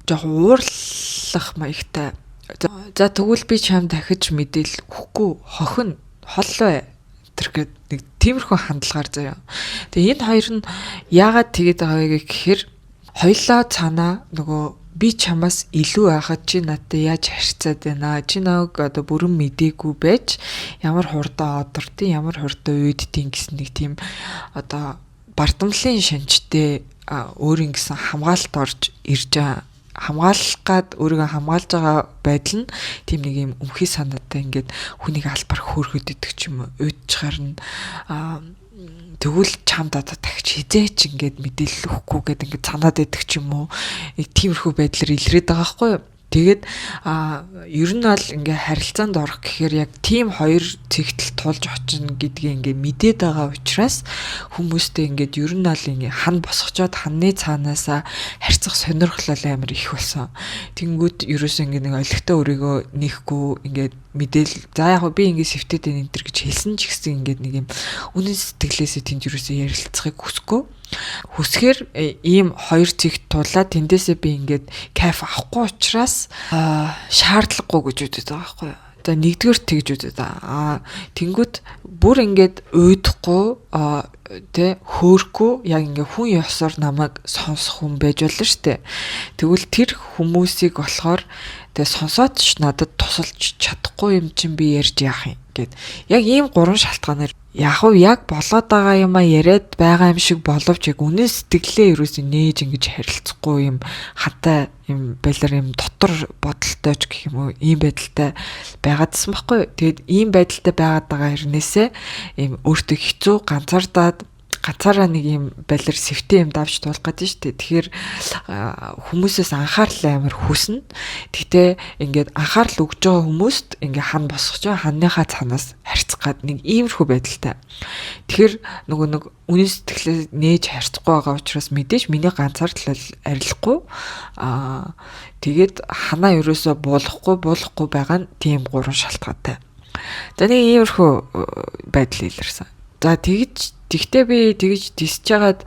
жоохон уурлах маягтай. За, тэгвэл би чам дахиж мэдээлэл өгөхгүй, хохин холлоо тэр гээд нэг тиймэрхүү хандлагаар заяа. Тэгээ энэ хоёр нь яагаад тэгээд байгаа вэ гэхээр хоёлаа цаанаа нөгөө би чамаас илүү байхад чи надтай яаж харьцаад байна? Чи намайг одоо бүрэн мдээгүй байж ямар хурдан одордیں، ямар хурдан уйддیں гэсэн нэг тийм одоо бардамлын шинжтэй өөрийн гэсэн хамгаалалт орж ирж байгаа, хамгаалах гад өөрийгөө хамгаалж байгаа байдал нь тийм нэг юм өмхий санаатай ингээд хүнийг албар хөөргөд идэх ч юм уу, уйдчаар нь тэгвэл чамд одоо дахиж хизээч ингээд мэдээлэл өгөхгүй гэд ингээд санаад идэх ч юм уу, тиймэрхүү байдлаар илрээд байгаа байхгүй юу. Тэгээд ер нь бол ингээ харилцаанд орох гэхээр яг тийм хоёр цэгтэл тулж очино гэдгийг ингээ мэдээд байгаа учраас хүмүүстэй ингээд ер нь бол ингээ хан босгочоод ханны цаанаасаа харьцах сонирхол амар их болсон. Тэнгүүд ерөөсөө ингээ нэг олигтой өөрийгөө нэхгүй ингээд мэдээл, за яг би ингээ сэвтээд байна энэ төр гэж хэлсэн ч гэсэн ингээд нэг юм үнэн сэтгэлээсээ тэнд ерөөсөө ярилцахыг хүсэхгүй. Хүсэхээр ийм хоёр цэгт тулаад тэндээсээ би ингээд кайф авахгүй учраас шаардлагагүй гэж үздэг байгаа байхгүй юу. За, нэгдүгээр тэгж үздэг. Аа, тэнгүүт бүр ингээд уйдахгүй тэ, хөөрөхгүй, яг ингээ хүн ёсоор намайг сонсох хүн байж болно штэ. Тэгвэл тэр хүмүүсийг болохоор тэгээ сонсоод ч надад тусалж чадахгүй юм чинь би ярьж яах юм гэд. Яг ийм гурван шалтгаанаар яг уу яг болоод байгаа юм а яриад байгаа юм шиг боловч яг үнэн сэтгэлээ ерөөсөө нээж ингэж харилцахгүй юм хатай юм байлар юм дотор бодолтой ч гэх юм уу, ийм байдалтай байгаадсан байхгүй. Тэгээд ийм байдалтай байгаад байгаа хэрнээсээ ийм өөртөө хэцүү, ганцаардаад, ганцаараа нэг юм балер сэвтэн юм давж туулах гэдэг шүү дээ. Тэгэхээр хүмүүсээс анхаарал амар хүснэ. Гэтэ ингээд анхаарал өгж байгаа хүмүүст ингээ хан босгож байгаа ханныхаа цаанаас харьцах гад нэг иймэрхүү байдалтай. Тэгэхээр нөгөө нэг үнэн сэтгэлээ нээж харьцахгүй байгаа учраас мэдээж миний ганцаардлал арилахгүй, тэгээд ханаа ерөөсөө буулгахгүй байгаа нь тийм гурван шалтгаантай. За, нэг иймэрхүү байдал илэрсэн. За, тэгж тэгтээ би тэгж дисэж хагаад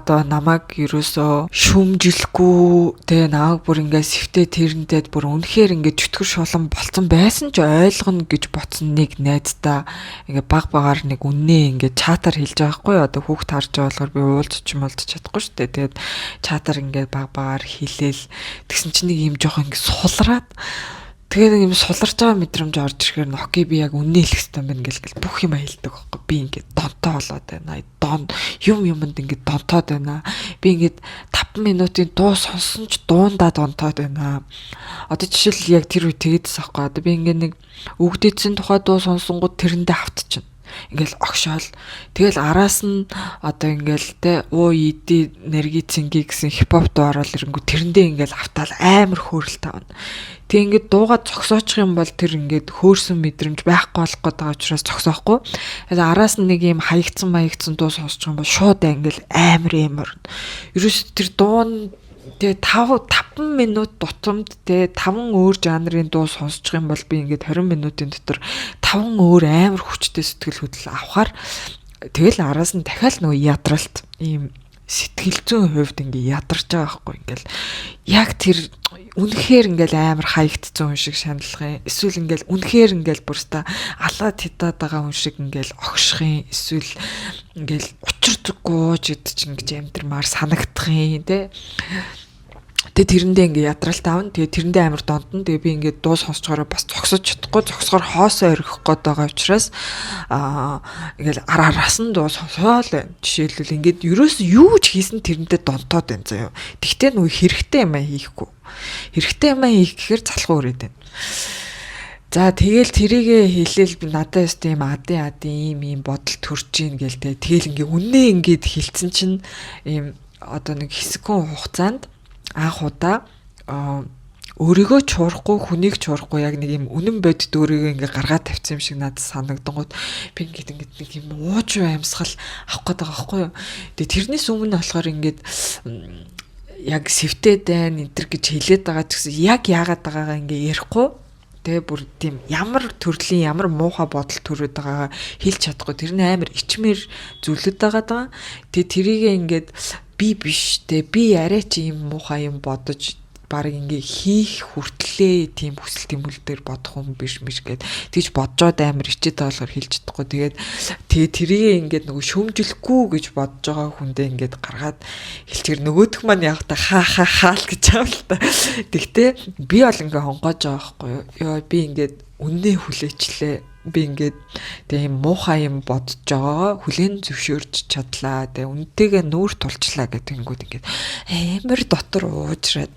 одоо намайг ерөөсөө шүмжлэхгүй тэ, намайг бүр ингээд сэвтээ тэрнтэй бүр үнэхээр ингээд чөтгөр шулан болцсон байсан ч ойлгоно гэж бодсон нэг найздаа ингээд баг багаар нэг үннээ ингээд чатаар хэлж байгаа хгүй юу. Одоо хүүхд харж байгаа болохоор би уулзч муулзч чадахгүй шүү дээ. Тэгээд чатаар ингээд баг багаар хэлээл тэгсэн чинь нэг юм жоохон ингээд сулраад Тэгээ нэг юм суларч байгаа мэдрэмж орж ирэхээр нь okay, би яг үннээ хэлэх хэрэгтэй юм байна гэл бүх юм хэлдэг байхгүй. Би ингээд донтоо болоод байна. Дон юм юмд ингээд донтоод байна. Би ингээд 5 минутын дуу сонсон ч дуундаа донтоод байна. Одоо жишээл яг тэр үе тэгээдсэн байхгүй. Одоо би ингээд нэг өгдөөцсөн тухай дуу сонсонгууд тэрэндээ автчихна, ингээл огшоол, тэгэл араас нь одоо ингээл те уу иди нэрги цинги гэсэн хипхоп дуу ороод ирэнгүү тэрэндээ ингээл автаал амар хөөрөлт авна. Тэг ингээд дууга зогсоочих юм бол тэр ингээд хөөрсөн мэдрэмж байхгүй болох гээд байгаа учраас зогсоохгүй. Тэгээд араас нь нэг юм хаягдсан маягдсан дуу сонсчих юм бол шууд ингээл амар амар. Ерөөс тэр дуун тэгээ 5 5 минут тутамд те 5 өөр жанрын дуу сонсчих юм бол би ингээд 20 минутын дотор 5 өөр амар хүчтэй сэтгэл хөдлөл авахар тэгэл араас нь дахиад нөгөө ядралт, ийм сэтгэл зүйн хувьд ингээ ядарч байгаа байхгүй. Ингээл яг тэр үнэхээр ингээл амар хаягдсан хүн шиг шаналах юм, эсвэл ингээл үнэхээр ингээл бүрста алаад хитаад байгаа хүн шиг ингээл огших юм, эсвэл ингээл учир зүггүй ууж идэж ингэж амьдрмаар санагдах юм те. Тэгээ тэрэндээ ингээ ядралт авна. Тэгээ тэрэндээ амар донтно. Тэгээ би ингээ дуу сонсчгоороо бас зогсож чадахгүй, зогсохоор хоосоо орхих гээд байгаа учраас ингээл ар араас нь дуу сонсоол байна. Жишээлбэл, ингээд ерөөс юу ч хийсэн тэрэндээ донтоод байна заяа. Тэгтээ нөгөө хэрэгтэй юм хийхгүй. Хэрэгтэй юм хийх гэхээр залхуу өрөөд байна. За, тэгэл тэрийгэ хэлээл, би надад өст ийм адын адын ийм ийм бодол төрж ийн гээл те. Тэгэл ингээ үннээ ингээд хилцэн чинь ийм одоо нэг хэсэгхэн хугацаанд анх удаа өөрийгөө чуурахгүй, хүнийг чуурахгүй, яг нэг юм үнэн бодит өөрийгөө ингээ гаргаад тавьсан юм шиг надад санагдангууд би ингээд ингээд нэг юм ууж амьсгал авах гээд байгаа байхгүй юу. Тэгээ тэрнээс өмнө болохоор ингээд яг сэвтээд байна энэ төр гэж хэлээд байгаа ч гэсэн яг яагаад байгаагаа ингээ ярихгүй. Тэгээ бүр тийм ямар төрлийн ямар муухай бодол төрөөд байгаагаа хэлж чадахгүй. Тэр нь амар ичмэр зүйлүүд байгаа даа. Тэгээ тэрийгээ ингээд би биш те, би арай чи юм муухай юм бодож баг ингээ хийх хүртлээ тийм хүсэл тэмүүлэл дээр бодох юм биш миш гэд тэгж боджоод амар ичээд байгаа болохоор хэлж чадахгүй. Тэгээд тэгээ тэрийг ингээд нөгөө шөмжлөхгүй гэж бодож байгаа хүндээ ингээд гаргаад хэлчихэр нөгөөх маань яг та ха ха хаал гэж байгаа л та. Тэгтээ би бол ингээ хонгоож байгаа байхгүй юу. Йоо, би ингээд үннээ хүлээчлээ, би ингээд тэгээ юм муухай юм бодож байгаагаа хүлээн зөвшөөрч чадлаа. Тэгээ үнтэйгээ нүүр тулчлаа гэх тэнгүүд ингээд амар дотор уужраад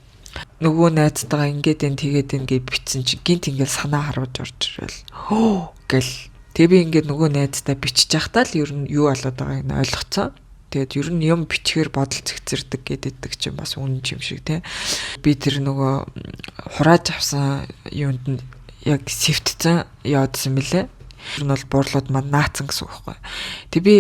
нөгөө найзтайгаа ингээд энэ тэгээд энэ гэж бичсэн чинь гинт ингээд санаа харуулж орж ирэл хөө гэл. Тэгээ би ингээд нөгөө найзтай бичиж байхдаа л ер нь юу болоод байгааг нь ойлгоцсон. Тэгээд ер нь юм бичгээр бодол зэгцэрдэг гэдэг чинь бас үнэн юм шиг те. Би тэр нөгөө хурааж авсан юунд нь яг сэвтцэн яваадсан мөлий. Тэр нь бол буурлууд маань наацсан гэсэн үг байхгүй. Тэг би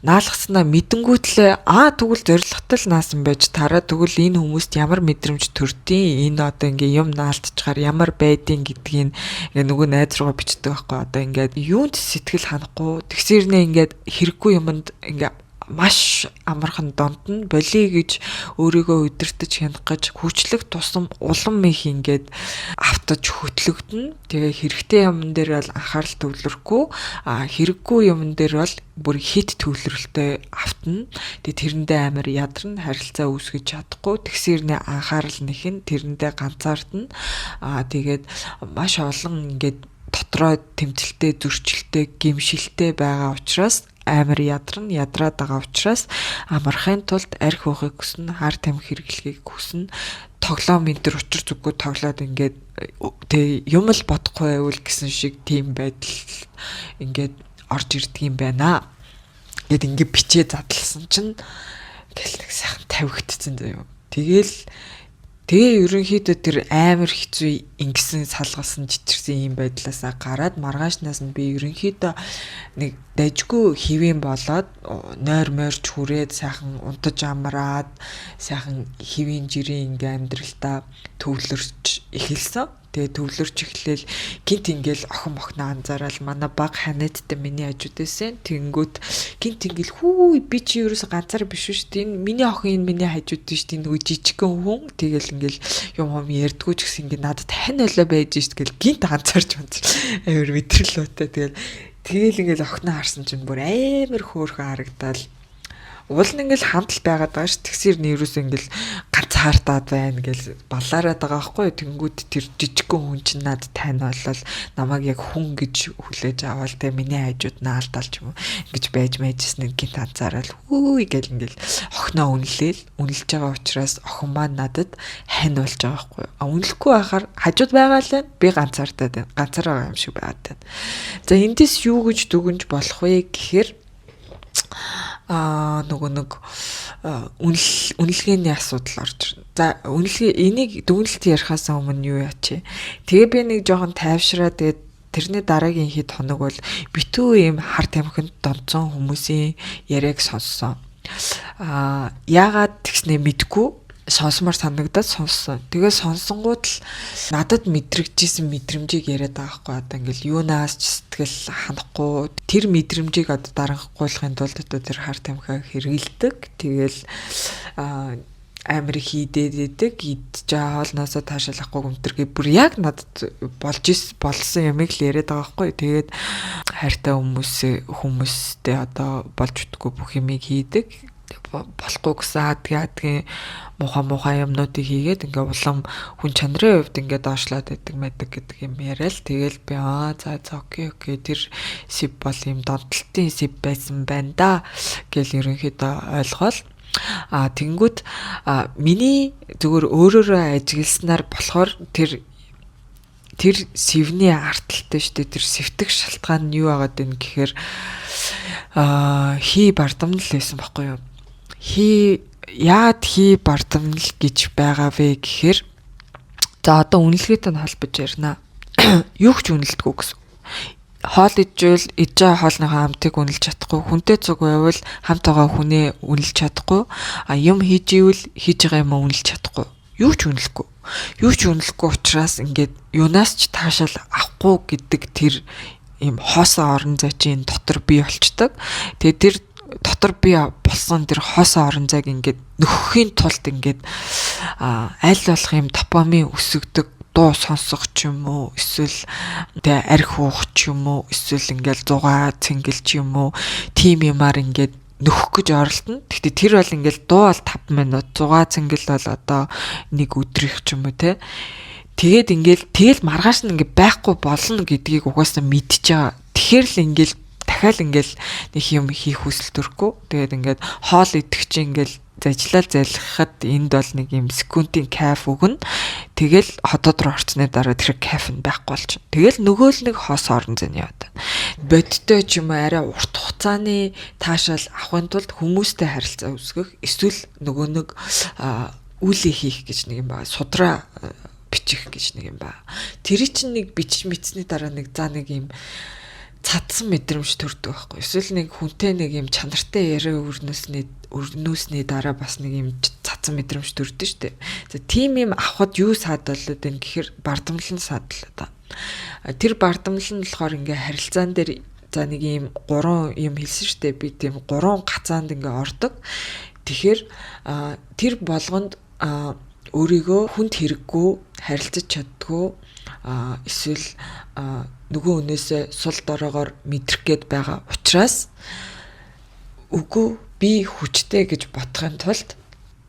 наалгацнаа мэдэнгүүтлээ аа тэгвэл зоригтой л наасан байж тараа, тэгвэл энэ хүмүүст ямар мэдрэмж төрдیں۔ Энэ одоо ингээ юм наалтчаар ямар байдیں гэдгийг ингээ нөгөө найз руугаа бичдэг байхгүй. Одоо ингээд юунд сэтгэл ханахгүй тэгсэрнээ ингээд хэрэггүй юмд ингээ маш амархан донтно, болиё гэж өөрийгөө удирдах хянах гэж хүчлэг тусам улам их ингээд автаж хөтлөгдөнө. Тэгээ хэрэгтэй юмн дээр бол анхаарал төвлөрөхгүй, а хэрэггүй юмн дээр бол бүр хит төвлөрөлтэй автна. Тэгээ тэрэндээ амар ядарна, харилцаа үүсгэж чадахгүй. Тэгсэрнээ анхаарал нэхэн тэрэндээ ганцаардна. А тэгээд маш олон ингээд дотроо тэмцэлтэй, зөрчилтэй, гимшилтэй байгаа учраас амар ядарна, ядраад байгаа учраас амархын тулд арх уухыг хүснэ, хар тамхи хэрэглэхийг хүснэ, тоглоом энэ төр учир зүггүй тоглоод ингээд тэг юм л бодохгүй байвал гэсэн шиг тийм байдал ингээд орж ирдэг юм байна. Гэт ингээд бичээ задлсан чинь ингээл нэг сайхан тавигдцсан заяа. Тэгэл тэгээ ерөнхийдөө тэр амар хэцүү ингэсэн салгалсан чичирсэн юм байдлаасаа гараад маргаашнаас нь би ерөнхийдөө нэг дажгүй хэвэн болоод нойр мойрч хүрээд сайхан унтаж амраад сайхан хэвийн жирийн ингээ амьдралтаа төвлөрч эхэлсэн. Тэгээ төвлөрч эхлээл гинт ингээл охин мохноо анзаарал манай баг ханиадтай миний хажууд байсан. Тэнгүүт гинт ингээл хүү би чи ерөөсө ганцаар биш шүү дээ. Энэ миний охин, энэ миний хажууд шүү дээ. Нөгөө жижигхэн хүн тэгэл ингээл юм юм ярьдгүү ч гэсэн ингээ надад хань ойлоо байж шүү гэл гинт анзаарч манзар амар мэдрэл уутай. Тэгэл тэгэл ингээл охиноо харсан чинь бүр амар хөөрхөн харагдаал. Уул нь ингээл хамт л байгаад байгаа ш. Тэгсэр нь ерөөсөө ингээл ганцаараа ганцаартаад байна гэж баллаараад байгаа байхгүй. Тэнгүүд тэр жижигхэн хүн чинь надад тань болол намайг яг хүн гэж хүлээж аваад те миний хажууд наалдаал ч юм уу ингэж байж мэйжсэн гинт ганцаарал хүү гэл ингээл охиноо үнэлээл үнэлж байгаа учраас охин маань надад хань болж байгаа байхгүй. А үнэлэхгүй байхаар хажууд байгаа л байна. Би ганцаардаад байна. Ганцаар байгаа юм шиг байгаад байна. За эндээс юу гэж дүгнж болох вэ гэхээр нөгөө нэг үнэлгээний асуудал орж ирнэ. За, үнэлгээ, энийг дүгнэлт ярихаас өмнө юу яач. Тэгээ би нэг жоохон тайвшраа, тэгээд тэрний дараагийн хэд хоног бол битүү ийм хар тамхинд донцсон хүмүүсийн яриаг сонссон. Яагаад тэгснээ мэдгүй, сонсомоор санагдаад сонссон. Тэгээ сонсонгууд л надад мэдрэгжсэн мэдрэмжийг яриад байгаа байхгүй. Одоо ингээл юунаас ч сэтгэл ханахгүй, тэр мэдрэмжийг одоо дарангахгүйхын тулд одоо тэр хар тамхиаг хэрэгэлдэг. Тэгэл амар их хийдээд идэг, идэж хоолноосоо таашаалахгүй гүмтэргээ бүр яг надад болж болсон юмыг л яриад байгаа байхгүй. Тэгээд хайртай хүмүүстэй одоо болж үтгүй бүх юмыг хийдэг, болохгүй гэсэн хадгийн муухай муухай юмнуудыг хийгээд ингээ улам хүн чанарын хувьд ингээ доошлоод байдаг мэдэг гэдэг юм яриа л. Тэгэл би аа за за okay okay, тэр сэв бол юм донтолтын сэв байсан байна да гэл ерөнхийдөө ойлгоол. А тэнгүүд миний зүгээр өөрөөрөө ажигласнаар болохоор тэр тэр сэвний арталтай штэ, тэр сэвтэх шалтгаан нь юу байгаад байна гэхээр хий бардамнал байсан байхгүй юу? Хий, яад хий бардамнал гэж байгаа вэ гэхээр, за, одоо үнэлгээтэй нь холбож ярина. Юу ч үнэлдэггүй гэсэн. Хоол ижвэл иж байгаа хоолныхоо амтыг үнэлж чадахгүй, хүнтэй цуг байвал хамт байгаа хүнээ үнэлж чадахгүй, а юм хийж ивэл хийж байгаа юм үнэлж чадахгүй. Юу ч үнэлэхгүй. Юу ч үнэлэхгүй учраас ингээд юунаас ч таашаал авахгүй гэдэг тэр ийм хоосон орон зай чинь дотор бий болчдөг. Тэгээ тэр дотор бий болсон тэр хоосон орон зайг ингээд нөхөхийн тулд ингээд аль болох юм допамин өсгдөг дуу сонсох ч юм уу, эсвэл тэ архи уух ч юм уу, эсвэл ингээл зугаа цэнгэл ч юм уу, тим юмар ингээд нөхөх гэж оролдоно. Гэхдээ тэр бол ингээл дуу бол 5 минут, зугаа цэнгэл бол одоо нэг өдрийнх ч юм уу те. Тэгээд ингээл тэгэл маргааш нь ингээ байхгүй болно гэдгийг угаасаа мэдчихэж байгаа. Тэгэхээр л ингээл дахиад ингээл нэг юм хийх хүсэл төрөхгүй. Тэгээд ингээд хоол идэх чинь ингээл зажлал залхахад энд бол нэг юм секундын кайф өгнө. Тэгэл хотод руу орцсны дараа тэр кайф нь байхгүй болчихно. Тэгэл нөгөө л нэг хос орон зэн яваад. Бодтой ч юм уу арай урт хугацааны таашаал авахын тулд хүмүүстэй харилцаа үүсгэх, эсвэл нөгөө нэг үлээ хийх гэж нэг юм байна. Судраа бичих гэж нэг юм байна. Тэр чинь нэг бичиж мэдсэний дараа нэг за нэг юм цадсан мэдрэмж төрдөг байхгүй. Эсвэл нэг хүнтэй нэг юм чанартай яриа өрнөөсний дараа бас нэг юм цадсан мэдрэмж төрдөг шүү дээ. За, тийм юм авахд юу саад болоод байна гэхээр бардамнал нь саад болоод байгаа. Тэр бардамнал нь болохоор ингээ харилцаан дээр, за, нэг юм гурван юм хэлсэн шүү дээ. Би тийм гурван гацаанд ингээ ордог. Тэгэхээр тэр болгонд өөрийгөө хүнд хэрэггүй, харилцаж чаддгүй, эсвэл нөгөө хүнээсээ сул дороогоор мэдрэх гээд байгаа учраас үгүй, би хүчтэй гэж бодохын тулд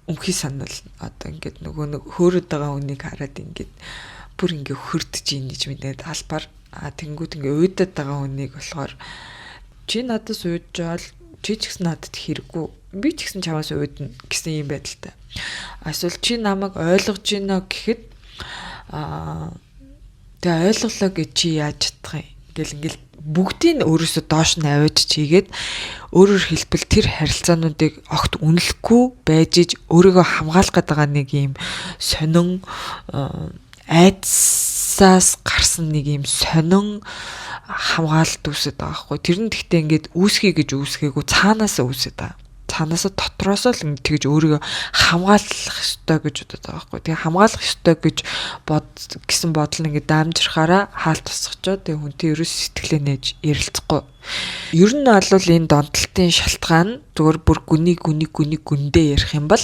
өмхий санал одоо ингээд нөгөө нэг хөөрөд байгаа хүнийг хараад ингээд бүр ингээд хөрдөж ийн гэж мэдээд албаар, а тэнгууд ингээд уйдаад байгаа хүнийг болохоор чи надаас уйдж байгаа л чи ч гэсэн надад хэрэггүй, би ч гэсэн чамаас уйдна гэсэн юм байдалтай. Эсвэл чи намайг ойлгож гинэ гэхэд тэгээ ойлголоо гэж чи яаж чадах юм гэл ингээл бүгдийг өөрөөсөө доош нь аваад чигээд, өөрөөр хэлбэл тэр харилцаануудыг огт үнэлэхгүй байж иж өөрийгөө хамгаалах гэдэг байгаа нэг юм сонин айдсаас гарсан нэг юм сонин хамгаалалт үүсэт байгаа байхгүй. Тэр нь гэхдээ ингээд үүсгэе гэж үүсгээгүй, цаанаасаа үүсэт байгаа, цаанаасаа дотроосоо л ингэ тэгж өөрийгөө хамгаалах ёстой гэж бодод байгаа байхгүй. Тэгээ хамгаалах ёстой гэж бод гэсэн бодол ингэ даамжрахаараа хаалт тусгачоо тэгээ хүнтэй ерөөс сэтгэлээ нээж ярилцахгүй. Ер нь бол энэ донтолтын шалтгаан зүгээр бүр гүний гүний гүний гүндээ ярих юм бол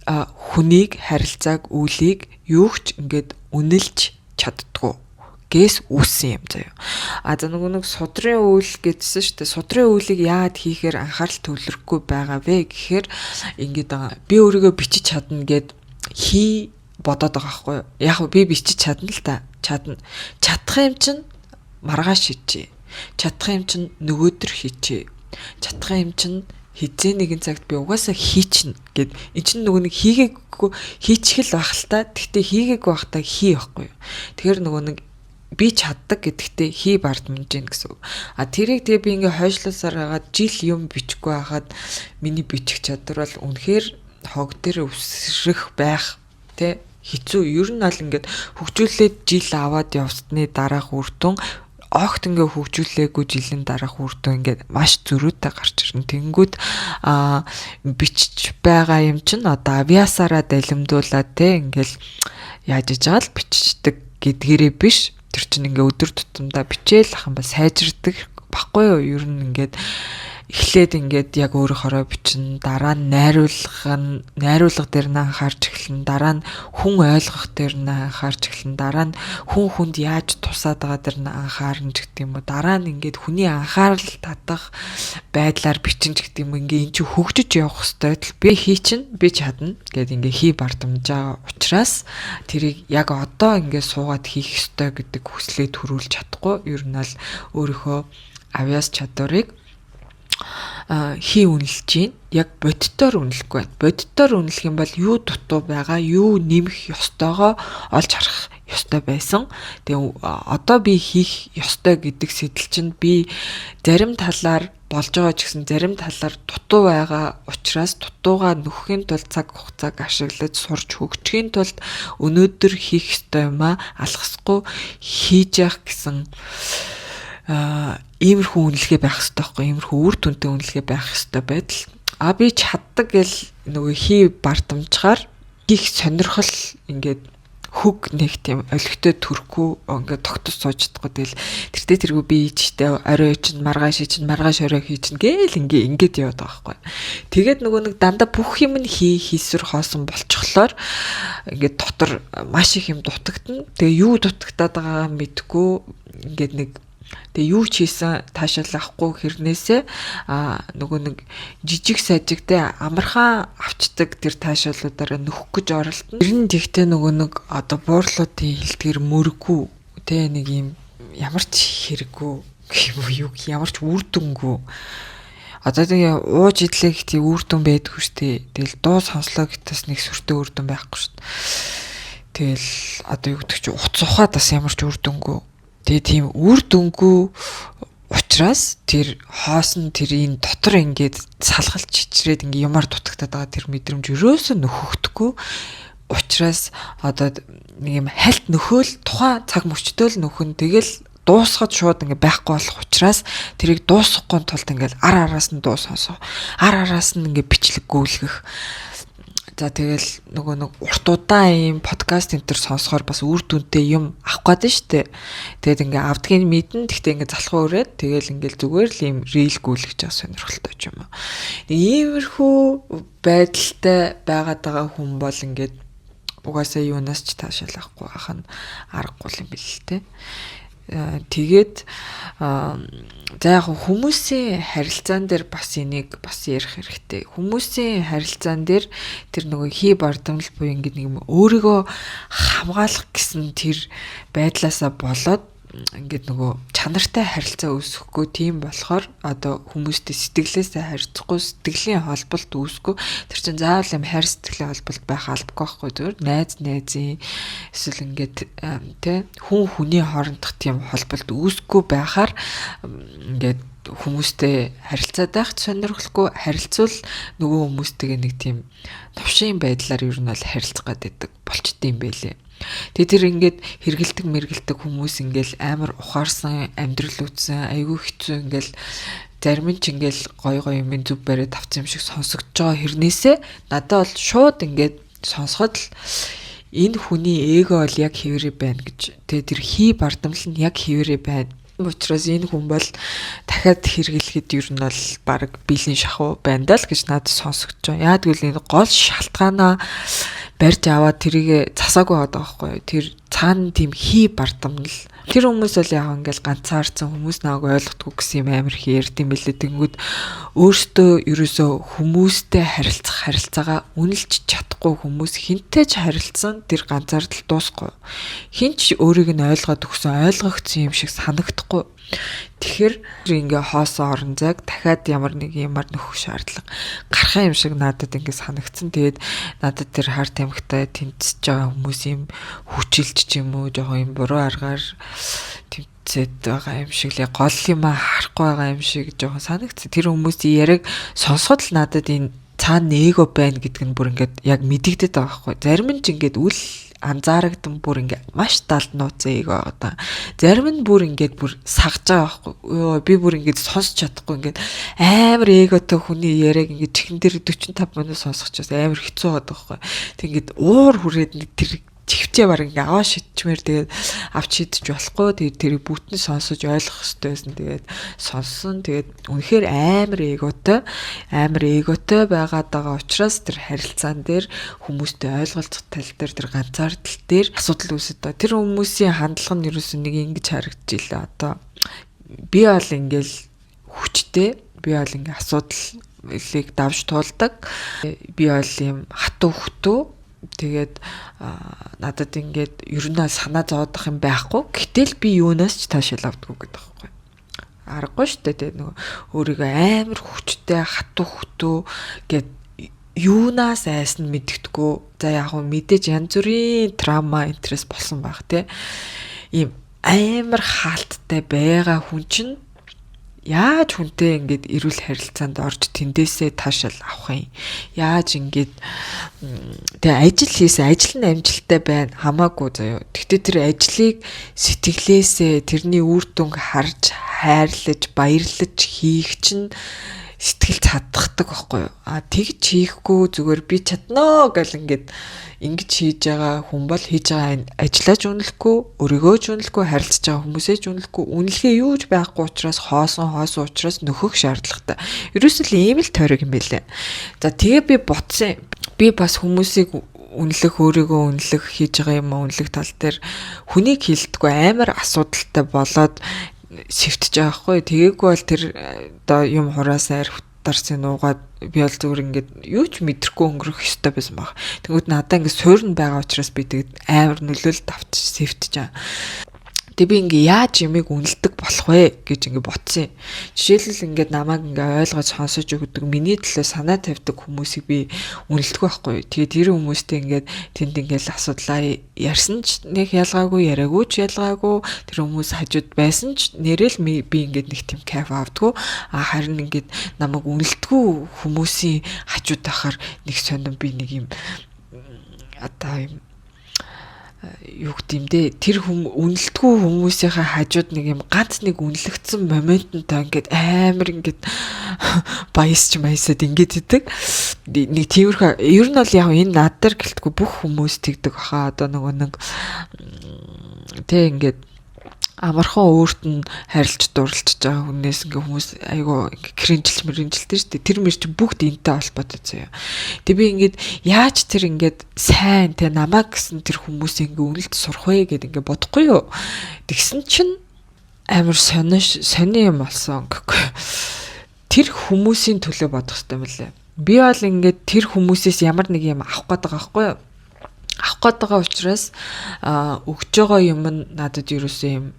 хүнийг, харилцааг, үйлийг юу ч ингээд үнэлж чаддгүй гэс үүссэн юм заяа. А за, нөгөө нэг судрын үйл гэдсэн шүү дээ. Судрын үйлийг яагаад хийхээр анхаарал төвлөрөхгүй байгаа вэ гэхээр ингээд байгаа. Би өөрийгөө бичиж чадна гэд хий бодоод байгаа байхгүй юу. Яг би бичиж чадна л та. Чадна. Чадах юм чинь маргааш хийчихье. Чадах юм чинь нөгөөдөр хийчихье. Чадах юм чинь хизээ нэгэн цагт би угаасаа хийчихнэ гэд эн чинь нөгөө нэг хийгээгүй хийчих л байх л та. Тэгтээ хийгээгүй байхдаа хий байхгүй юу. Тэгэхээр нөгөө нэг би чаддаг гэдэгтээ хий бардамж гин гэсэн үг. А тэрийг тэгээ би ингээ хойшлуусаар хагаад жил юм бичихгүй байхад миний бичих чадвар бол үнэхээр хог дээр өсрөх байх тэ хэцүү. Ер нь аль ингээд хөгжүүлээд жил аваад явсны дараах үр дүн огт ингээ хөгжүүлээгүй жилийн дараах үр дүн ингээд маш зөрүүтэй гарч ирнэ. Тэнгүүд бичиж байгаа юм чинь одоо авиасаараа далимдуулаад те ингээл яаж иж байгаа л бичдэг гэдгээрээ биш. Тэр чинь ингээ өдөр тутамдаа бичээл ах юм ба сайжирдаг баггүй юу? Ер нь ингээд эхлээд ингээд яг өөрөөхөөрөө бичин, дараа нь найруулга нь найруулга дээр нь анхаарч эхэлнэ, дараа нь хүн ойлгох дээр нь анхаарч эхэлнэ, дараа нь хүн хүнд яаж тусаад байгаа дээр нь анхаарна ч гэдэг юм уу, дараа нь ингээд хүний анхаарал татах байдлаар бичин ч гэдэг юм уу, ингээ эн чинь хөгжиж явах хэвээр л би хий чинь би чадна гэд ингээ хий бардамжаа учраас тэрийг яг одоо ингээ суугаад хийх ёстой гэдэг хүслээ төрүүлж чадахгүй. Ер нь л өөрийнхөө авиас чадварыг хий үнэлж чинь яг бодитоор үнэлэхгүй байна. Бодитоор үнэлэх юм бол юу дутуу байгаа, юу нэмэх ёстойгоо олж харах ёстой байсан. Тэгээ одоо би хийх ёстой гэдэг сэтэл чинь би зарим талаар болж байгаа ч гэсэн зарим талаар дутуу байгаа учраас дутуугаа нөхөхийн тулд цаг хугацааг ашиглаж сурч хөгжихийн тулд өнөөдөр хийх ёстой юм а алхасгүй хийж явах гэсэн иймэрхүү үнэлгээ байх ёстой байхгүй, иймэрхүү үр дүнтэй үнэлгээ байх ёстой байдал. А би чаддаг гэл нөгөө хий бардамжгаар хийх сонирхол ингээд хөг нэг тийм олигтой төрөхгүй ингээд тогтож сууж чадахгүй. Тэгэл тэртээ тэргүй би чтэй орой чинь маргааш чинь маргааш орой хий чинь гээл ингээ ингээд яваад байгаа байхгүй. Тэгээд нөгөө нэг дандаа бүх юм нь хий хийсвэр хоосон болчихлоор ингээд дотор маш их юм дутагдана. Тэгээ юу дутагтаад байгаагаа мэдэхгүй ингээд нэг тэгээ юу ч хийсэн таашаал авахгүй хэрнээсээ нөгөө нэг жижиг сажигтэй амархан авчдаг тэр таашаалуудаараа нөхөх гэж оролдоно. Тэр нь тэгтээ нөгөө нэг одоо буурлуудын хэлдгэр мөргүү тэ нэг юм ямар ч хэрэггүй гэх юм уу юу ямар ч үр дүнгүй. Одоо тэгээ ууж идлээ гэх тийм үр дүн байдгүй шүү дээ. Тэгэл дуу сонслоо гэтээс нэг сүртэй үр дүн байхгүй шүү дээ. Тэгэл одоо юу гэдэг чи уц ухаад бас ямар ч үр дүнгүй. Тэгээ тийм үр дүнгүй учраас тэр хоосон тэр энэ дотор ингээд салгалж чичрээд ингээд юмар дутагтаад байгаа тэр мэдрэмж ерөөсөө нөхөгдөхгүй учраас одоо нэг юм хальт нөхөөл тухайн цаг мөчтөө л нөхөн тэгэл дуусгаад шууд ингээ байхгүй болох учраас тэрийг дуусгахгүй тулд ингээл ар араас нь дуу сонсох, ар араас нь ингээ бичлэг гүйлгэх. За тэгэл нөгөө нэг урт удаан ийм подкаст энэ төр сонсохоор бас үр дүнтэй юм авах гээд нь штэ. Тэгээд ингээ авдгийг мэднэ. Тэгтээ ингээ залхуу өрөөд тэгэл ингээл зүгээр л ийм reel гүйлгэж байгаа сонирхолтой ч юм уу. Нэг иймэрхүү байдалтай байгаад байгаа хүн бол ингээд угаасаа юунаас ч таашаал авахгүй байх нь аргагүй юм бэл л те. Тэгээд за яг хүмүүсийн харилцаан дээр бас энийг бас ярих хэрэгтэй. Хүмүүсийн харилцаан дээр тэр нөгөө хий бардамнал буюу ингээд нэг юм өөрийгөө хамгаалах гэсэн тэр байдлаасаа болоод ингээд нөгөө чанартай харилцаа үүсэхгүй, тийм болохоор одоо хүмүүстэй сэтгэлээсээ харьцахгүй, сэтгэлийн холболт үүсэхгүй. Тэр чинь заавал юм хайр сэтгэлийн холболт байх албагүй байхгүй, зүгээр найз найзын эсвэл ингээд тэ хүн хүний хоорондох тийм холболт үүсэхгүй байхаар ингээд хүмүүстэй харилцаад байх сонирхолгүй, харилцвал нөгөө хүмүүстэйгээ нэг тийм новшин байдлаар ер нь бол харилцах гэдэг болчтой юм байлээ. Тэгээ тэр ингээд хэргэлдэг мэргэлдэг хүмүүс ингээл амар ухаарсан амьдрал үтсэн айгүй хэцүү ингээл зарим нь ч ингээл гой гой юм зүв бариад авсан юм шиг сонсогдож байгаа хэрнээсээ надад бол шууд ингээд сонсоход л энэ хүний эго бол яг хэвээрээ байна гэж тэгээ тэр хий бардамнал нь яг хэвээрээ байна. Учраас энэ хүн бол дахиад хэрэглэхэд ер нь бол баг биелийн шахуу байна даа л гэж надад сонсогдож байгаа. Яа гэвэл энэ гол шалтгаанаа барьж аваад тэрийг засаагүй байгаа байхгүй юу? Тэр цаана тийм хий бардамнал Тэр хүмүүс бол яг ингээл ганцаарцсан хүмүүс намайг ойлгохгүй гэсэн юм амар их ярьд юм билээ. Тэнгүүд өөртөө ерөөсөө хүмүүстэй харилцах харилцаагаа үнэлж чадахгүй хүмүүс хинтэй ч харилцсан тэр ганцаардал дуусахгүй. Хин ч өөрийг нь ойлгоод өгсөн, ойлгогдсон юм шиг санагдахгүй. Тэгэхээр ингээ хоосон орон зайг дахиад ямар нэг юмар нөхөх шаардлага гарах юм шиг надад ингээ санагдсан. Тэгээд надад тэр хар тамхитай тэмцэж байгаа хүмүүс юм хүчилж ч юм уу жоохон юм буруу аргаар тэмцээд байгаа юм шиг л, гол юм харахгүй байгаа юм шиг жоохон санагдсан. Тэр хүмүүсийн яриаг сонсоход л надад энэ цаана эго байна гэдг нь бүр ингээд яг мэдэгдэд байгаа байхгүй. Зарим нь ч ингээд үл анзаарагдан бүр ингээ маш далд нууцсан эго байгаа даа. Зарим нь бүр ингээд бүр сагж байгаа байхгүй. Йоо, би бүр ингээд сонсч чадахгүй, ингээд амар эготой хүний яриаг ингээд чихэн дээр 45 минут сонсох ч бас амар хэцүү байгаа байхгүй. Тэг ингээд уур хүрээд нэг тэр чихвчээ баг ингээ аваа шидчмээр, тэгээд авч шидэж болохгүй. Тэгээд тэрийг бүтэн сонсож ойлгох хэрэгтэй байсан. Тэгээд сонссон. Тэгээд үнэхээр амар эготой, амар эготой байгаад байгаа учраас тэр харилцаан дээр, хүмүүстэй ойлголцох тал дээр, тэр ганцаардал дээр асуудал үүсэт та. Тэр хүмүүсийн хандлага нь ерөөсөн нэг ингэж харагдчихлаа. Одоо би бол ингээл хүчтэй, би бол ингээ асуудлыг давж туулдаг, би бол юм хатуу хөтөө. Тэгээд надад ингээд ер нь санаа зовоодох юм байхгүй. Гэтэл би юунаас ч таашаал авдаггүй гэдэг байхгүй. Аргагүй шүү дээ. Тэгээд нөгөө өөрийгөө амар хүчтэй, хатуу хөтөө гэд юунаас айсан мэддэхгүй. За, яг хөө мэдээж янз бүрийн trauma интерес болсон байх те. Ийм амар хаалттай байгаа хүн чинь яаж хүнтэй ингээд эрүүл харилцаанд орж тэндээсээ таашаал авах юм? Яаж ингээд тэгээ ажил хийсэн, ажил нь амжилттай байна хамаагүй заяо. Гэхдээ тэр ажлыг сэтгэлээсээ тэрний үр дүнг харж, хайрлаж, баярлаж хийх чинь сэтгэл цадахдаг байхгүй юу? А тэгж хийхгүй, зүгээр би чаднаа гэл ингээд ингэж хийж байгаа хүн бол хийж байгаа ажлаа ч үнэлэхгүй, өөрийгөө ч үнэлэхгүй, харилцаж байгаа хүмүүсээ ч үнэлэхгүй, үнэлгээ юу ч байхгүй учраас хоосон хоосон учраас нөхөх шаардлагатай. Ерөөсөө л ийм л тойрог юм байлээ. За, тэгээ би бодсон. Би бас хүмүүсийг үнэлэх, өөрийгөө үнэлэх, хийж байгаа юм үнэлэх тал дээр хүнийг хилдэггүй амар асуудалтай болоод сэвтэж байгаа байхгүй. Тэгээгүй бол тэр одоо юм хураасаа арх дарсын нуугаад би бол зүгээр ингээд юу ч мэдрэхгүй өнгөрөх ёстой байсан баг. Тэгвэл надаа ингээд суурн байгаа учраас би тэгээд амар нөлөөлөлт авч сэвтэж байгаа. Тэгээ би ингээ яаж ямыг үнэлдэг болох вэ гэж ингээ бодсон юм. Жишээлбэл, ингээд намайг ингээ ойлгож сонсож өгдөг, миний төлөө санаа тавьдаг хүмүүсийг би үнэлдэг байхгүй. Тэгээ тэр хүмүүстэй ингээд тэнд ингээл асуудлаа ярьсан ч нэг ялгаагүй, яриаггүй ч ялгаагүй, тэр хүмүүс хажууд байсан ч нэрэл би ингээд нэг тийм кайф авдаггүй. А харин ингээд намайг үнэлдэггүй хүмүүсийн хажууд байхаар нэг сонин би нэг юм одоо юм юу гэдэм дээ, тэр хүм үнэлдэггүй хүмүүсийнхээ хажууд нэг юм ганц нэг үнэлэгдсэн моменттой ингээд амар ингээд баясч маясаад ингээд идэг. Нэг тиймэрхүү. Ер нь бол яг энэ над дээр гэлтгүй бүх хүмүүс тэгдэг баха. Одоо нөгөө нэг тэг ингээд амархан өөрт нь харилж дурлж байгаа хүнээс ингээ хүмүүс айгу ингээ cringe лж мэринжилдэг шүү дээ. Тэр мэр чинь бүгд энтэй холбоотой заяа. Тэг би ингээд яаж тэр ингээд сайн те намайг гэсэн тэр хүмүүс ингээ үнэлт сурах вэ гэд ингээ бодохгүй юу. Тэгсэн чинь амар сонин сонин юм болсон гэхгүй. Тэр хүмүүсийн төлөө бодох хэрэгтэй юм лээ. Би бол ингээд тэр хүмүүсээс ямар нэг юм авах гээд байгаа байхгүй юу? Авах гээд байгаа учраас өгч байгаа юм нь надад ерөөсөө юм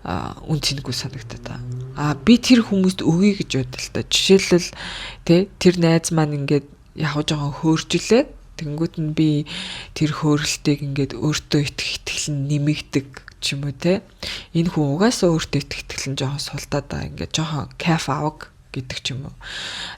үн цэнэгүй санагдаад байгаа. А би тэр хүмүүст өгье гэж бодол та. Жишээлбэл, тэ, тэр найз маань ингээд яг жоохон хөөржлээ. Тэнгүүт нь би тэр хөөрөлтийг ингээд өөртөө итгэх итгэл нь нэмэгдэг ч юм уу те. Энэ хүн угаасаа өөртөө итгэх итгэл нь жоохон султаад байгаа, ингээд жоохон кайф аваг гэдэг ч юм уу.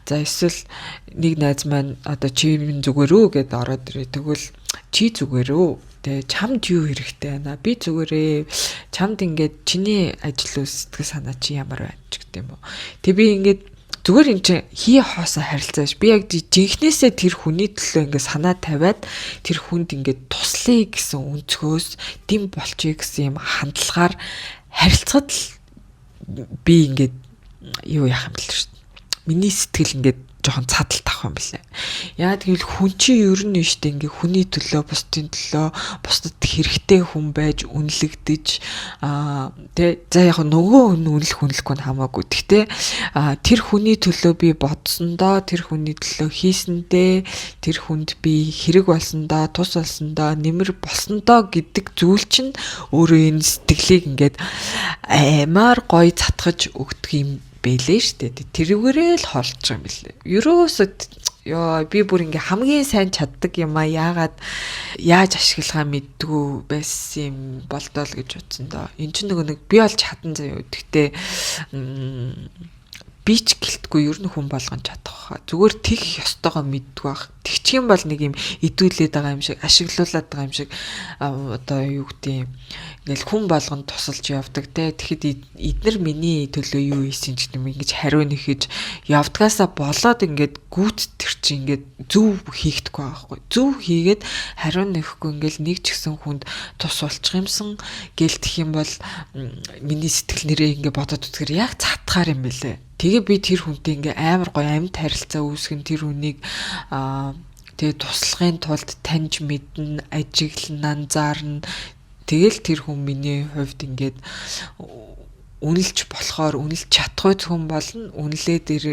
За, эсвэл нэг найз маань одоо чи минь зүгээр үү гэд ороод ирээ. Тэгвэл чи зүгээр үү? Тэ, чамд юу хэрэгтэй байна? Би зүгээрээ. Чамд ингээд чиний ажил үл сэтгэл санаа чи ямар байна ч гэдэг юм уу. Тэг би ингээд зүгээр эн чинь хий хоосон харилцаа ш. Би яг жинхнээсээ тэр хүний төлөө ингээд санаа тавиад тэр хүнд ингээд туслая гэсэн өнцгөөс, дэм болчихъя гэсэн юм хандлагаар харилцахад л би ингээд юу яах юм бэл шүү дээ. Миний сэтгэл ингээд жоохон цадалт авах юм билээ. Яа гэвэл хүн чинь ер нь шүү дээ ингээ хүний төлөө, бусдын төлөө, бусдад хэрэгтэй хүн байж үнэлэгдэж тэ за яг нөгөө хүн үнэлэх үнэлэхгүй нь хамаагүй. Гэхдээ тэр хүний төлөө би бодсондоо, тэр хүний төлөө хийсэндээ, тэр хүнд би хэрэг болсондоо, тус болсондоо, нэмэр болсондоо гэдэг зүйл чинь өөрөө энэ сэтгэлийг ингээд аймаар гоё цатгаж өгдөг юм бэлээ штэ. Тэрүүгээрээ л хоолж байгаа юм билээ. Ерөөсөө ёо би бүр ингээ хамгийн сайн чаддаг юм а яагаад яаж ашиглахаа мэддгүү байсан юм болдоо л гэж бодсон доо. Эн чинь нөгөө нэг би бол чадан заяа. Гэхдээ би ч гэлтгүй ер нь хүн болгон чадах хаа. Зүгээр тех ёстойгоо мэддэг байх. Тэгчих юм бол нэг юм идүүлээд байгаа юм шиг, ашиглуулад байгаа юм шиг одоо юу гэдэг юм. Ингээл хүн болгон тусалж явдаг те. Тэгэхэд эднэр миний төлөө юу хийсэн ч гэм ингэж хариу нэхэж явдгаасаа болоод ингээд гүт тэр чи ингээд зөв хийхдэггүй байхгүй. Зөв хийгээд хариу нэхгүй ингээл нэг ч гэсэн хүнд тус болчих юмсан гэлтэх юм бол миний сэтгэл нэрээ ингээд бодоод үзэхээр яг цатгаар юм бэлээ. Тэгээ би тэр хүнтэй ингээ амар гоё амьд харилцаа үүсгэн тэр хүнийг тэгээ туслахын тулд таньж мэднэ, ажиглана, анзаарна. Тэгэл тэр хүн миний хувьд ингээд үнэлж болохоор үнэлж чадахгүй хүн болно. Үнэлээ дээр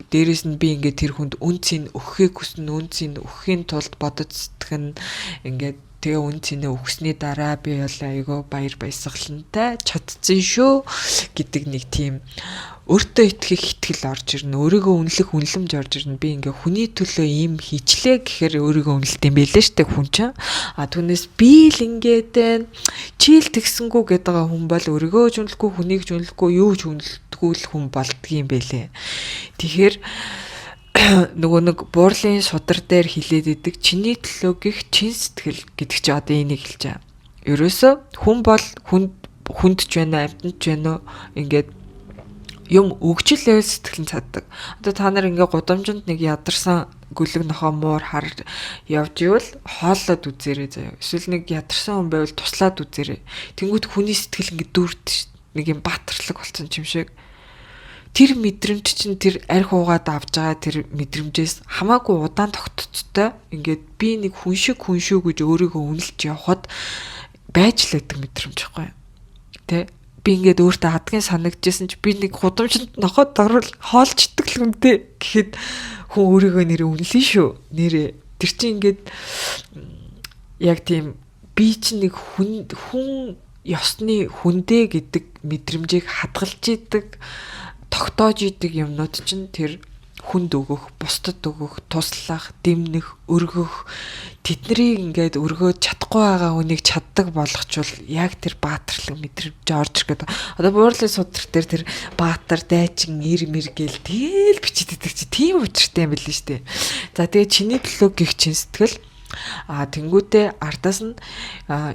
дээрэс нь би ингээд тэр хүнд үн цэн өгөхийг хүснэ, үн цэн өгөхийн тулд бодож сэтгэн ингээд тэгээ үн цэнэ өгсөний дараа би бол айгүй баяр баясгалантай чадсан шүү гэдэг нэг тийм өөртөө итгэх итгэл орж ирнэ. Өөрийгөө үнэлэх үнэлэмж орж ирнэ. Би ингээ хүний төлөө ийм хийчлээ гэхээр өөрийгөө үнэлт юм байлээ штэ хүн чинь. А түүнээс би л ингээд байна. Чи л тэгсэнгүү гэдэг байгаа хүн бол өөрийгөө ч үнэлэхгүй, хүнийг ч үнэлэхгүй, юу ч үнэлдэггүй л хүн болдгийм байлээ. Тэгэхээр нөгөө нэг буурлын судар дээр хилээд идэг чиний төлөө гих чин сэтгэл гэдэг чи одоо энийг хэлж байгаа. Ерөөсөө хүн бол хүнд хүнд ч байна уу, амьтанд ч байна уу ингээд юм өгчлээ сэтгэл нь цаддаг. Одоо та нар ингээ гудамжинд нэг ядарсан гүлэг нохоо муур хар явж ивэл хооллоод үзээрэй заяа. Эсвэл нэг ядарсан хүн байвал туслаад үзээрэй. Тэнгүүт хүний сэтгэл ингээ дүрд шít. Нэг юм баатарлаг болсон юм шиг. Тэр мэдрэмж чинь тэр арх уугаад авж байгаа тэр мэдрэмжээс хамаагүй удаан тогтцтой. Ингээд би нэг хүн шиг хүн шүү гэж өөрийгөө үнэлж явхад байж л байдаг мэдрэмж байхгүй юу? Тэ? Би ингээд өөртөө хадгийн санагдчихсэн чи би нэг гудамжинд ноход орвол хоолчдөг л хүнтэй гэхэд хүн өөрийгөө нэрээ үнэлнэ шүү. Нэрээ тэр чинь ингээд яг тийм би чинь нэг хүн хүн ёсны хүндээ гэдэг мэдрэмжийг хадгалж идэг, тогтоож идэг юмнууд чинь тэр хүнд өгөх, бусдад өгөх, туслах, дэмнэх, өргөх тэднийг ингээд өргөөд чадахгүй байгаа хүнийг чаддаг болгочвол яг тэр баатарлаг мэдрэмж орж ирэх гэдэг. Одоо буурлын судар дээр тэр баатар, дайчин, ир мэр гээл тэгэл бичиж идэг чи тийм учиртай юм билээ шүү дээ. За тэгээ чиний төлөө гих чин сэтгэл а тэнгүүтээ ардаас нь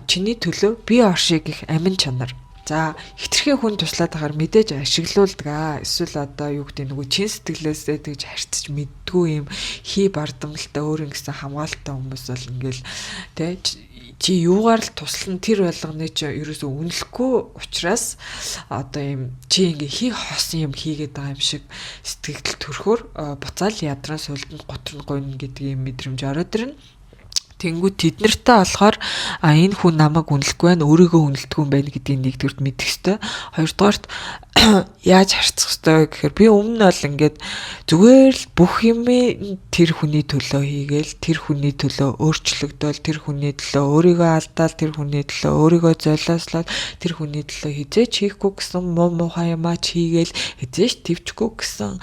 чиний төлөө би оршия гих амин чанар. За хитрхийн хүн туслаад байхаар мэдээж ашиглуулдаг аа. Эсвэл одоо юу гэдэг нөгөө чин сэтгэлээсээ тэгж харьцаж мэддгүй юм хий бардамлалтай өөр ингэсэн хамгаалалттай хүмүүс бол ингээл тэ чи юугаар л туслан тэр болгоны чи ерөөсөө үнэлэхгүй учраас одоо юм чи ингээ хий хосон юм хийгээд байгаа юм шиг сэтгэл төрхөөр буцаал ядраа сулданд готрон гойно гэдэг юм мэдрэмж ороод ирнэ. Тэнгүү тэд нартай болохоор а энэ хүн намайг үнэлэхгүй байна, өөрийгөө үнэлдэггүй юм байна гэдгийг нэгдүгürt мэдэх ёстой. Хоёрдугаарт яаж харьцах ёстой вэ гэхээр би өмнө нь бол ингээд зүгээр л бүх юмыг тэр хүний төлөө хийгээл, тэр хүний төлөө өөрчлөгдөөл, тэр хүний төлөө өөрийгөө алдаал, тэр хүний төлөө өөрийгөө золиослоод, тэр хүний төлөө хизээч хийхгүй гэсэн муу муухай юмаа ч хийгээл, хизээч төвчгүй гэсэн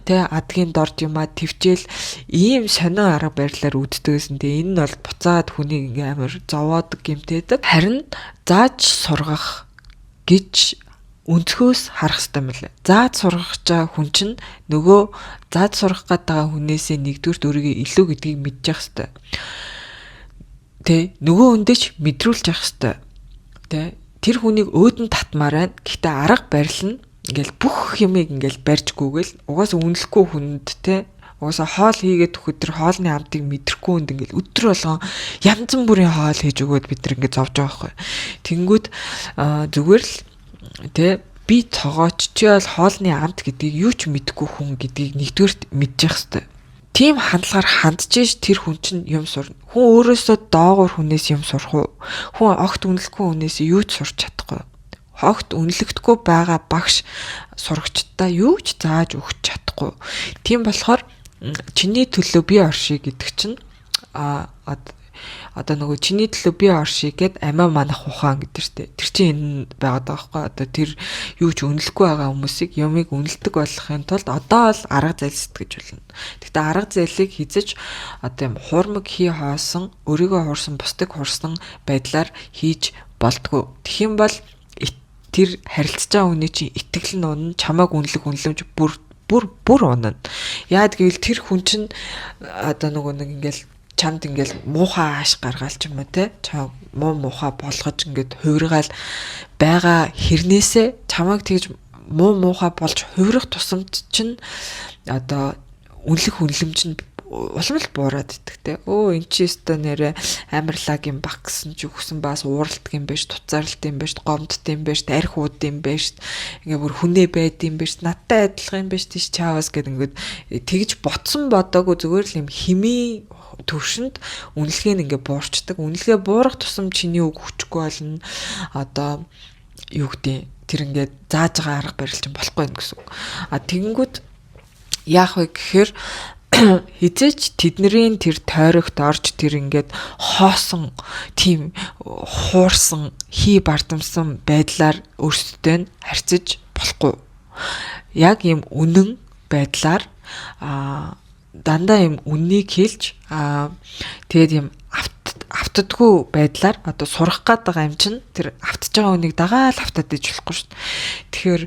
тэ адгийн дорд юмаа төвчээл ийм сонин арга барилаар үүддэг гэсэн. Тэгээ энэ нь бол буцаад хүнийг ингээ амар зовоодог гэмтээдэг. Харин зааж сургах гэж өнцгөөс харах хэрэгтэй юм лээ. Зааж сургах чаа хүн чинь нөгөө зааж сургах гээд байгаа хүнээсээ нэгдүгürt өөрийгөө илүү гэдгийг мэдчих хэрэгтэй. Тэ нөгөө хүндээ ч мэдрүүлж явах хэрэгтэй. Тэ тэр хүнийг өөдөн татмаар байна. Гэхдээ арга барил нь ингээл бүх юмыг ингээл барьж гүгэл угаасаа үнэлэхгүй хүнд те угаасаа хоол хийгээд өгөхөд тэр хоолны амтыг мэдрэхгүй хүнд ингээл өдөр болгон янз бүрийн хоол хийж өгөөд бид нар ингээд зовж байгаа байхгүй. Тэнгүүд зүгээр л те Би цогооч, чи бол хоолны амт гэдгийг юу ч мэдэхгүй хүн гэдгийг нэгдүгээрт мэдчих хэвээр. Тийм хандлагаар хандж ш тэр хүн чинь юм сурна. Хүн өөрөөсөө доогуур хүнээс юм сурах уу? Хүн огт үнэлэхгүй хүнээс юу ч сурч чадахгүй. Огт үнэлэгдэхгүй байгаа багш сурагчдаа юу ч зааж өгч чадахгүй. Тийм болохоор чиний төлөө би оршия гэдэг чинь одоо нөгөө чиний төлөө би оршия гэд амиа манах ухаан гэдэг штэ. Тэр чинь энэ байгаад байгаа байхгүй. Одоо тэр юу ч үнэлэхгүй байгаа хүмүүсийг юмыг үнэлдэг болохын тулд одоо л арга зээл сэтгэж болно. Гэхдээ арга зээлийг хизэж одоо юм хуурмаг хий хоосон, өөрийгөө хуурсан, бусдыг хуурсан байдлаар хийж болдгоо. Тэгэх юм бол тэр харилцаж байгаа хүний чинь итгэл нь унана, чамааг үнэлэх үнэлэмж бүр бүр бүр унана. Яад гэвэл тэр хүн чинь одоо нөгөө нэг ингээл чамд ингээл муухай ааш гаргаал ч юм уу те, чам муу муухай болгож ингээд хувиргаал байгаа хэрнээсээ чамайг тэгж муу муухай болж хувирах тусамд чинь одоо үнэлэх үнэлэмж нь улам л буураад идэх те. Өө эн чи өстой нэрэ амар лаг юм баг гэсэн чи өгсөн бас ууралдаг юм биш, туцаарлт юм биш, гомдд юм биш, арх ууд юм биш. Ингээ бүр хүнээ байд юм биш, надтай адилхан юм биш тийш чаавас гэд ингээд тэгж ботсон бодоогүй зүгээр л юм химийн төвшөнд үнэлгээ нь ингээ буурчдаг. Үнэлгээ буурах тусам чиний үг хүчгүй болно. Одоо юу гэдэг тэр ингээд зааж байгаа арга барил чинь болохгүй юм гэсэн үг. А тэгэнгүүт яах вэ гэхээр хизээч тэднэрийн тэр тойрогт орж тэр ингээд хоосон тийм хуурсан хий бардамсан байдлаар өөрсдөө нь харьцаж болохгүй. Яг ийм үнэн байдлаар дандаа ийм үннийг хэлж тэгээд ийм автдаггүй байдлаар одоо сурах гээд байгаа юм чинь тэр автж байгаа үнийг дагаал автаад иж болохгүй шүү дээ. Тэгэхээр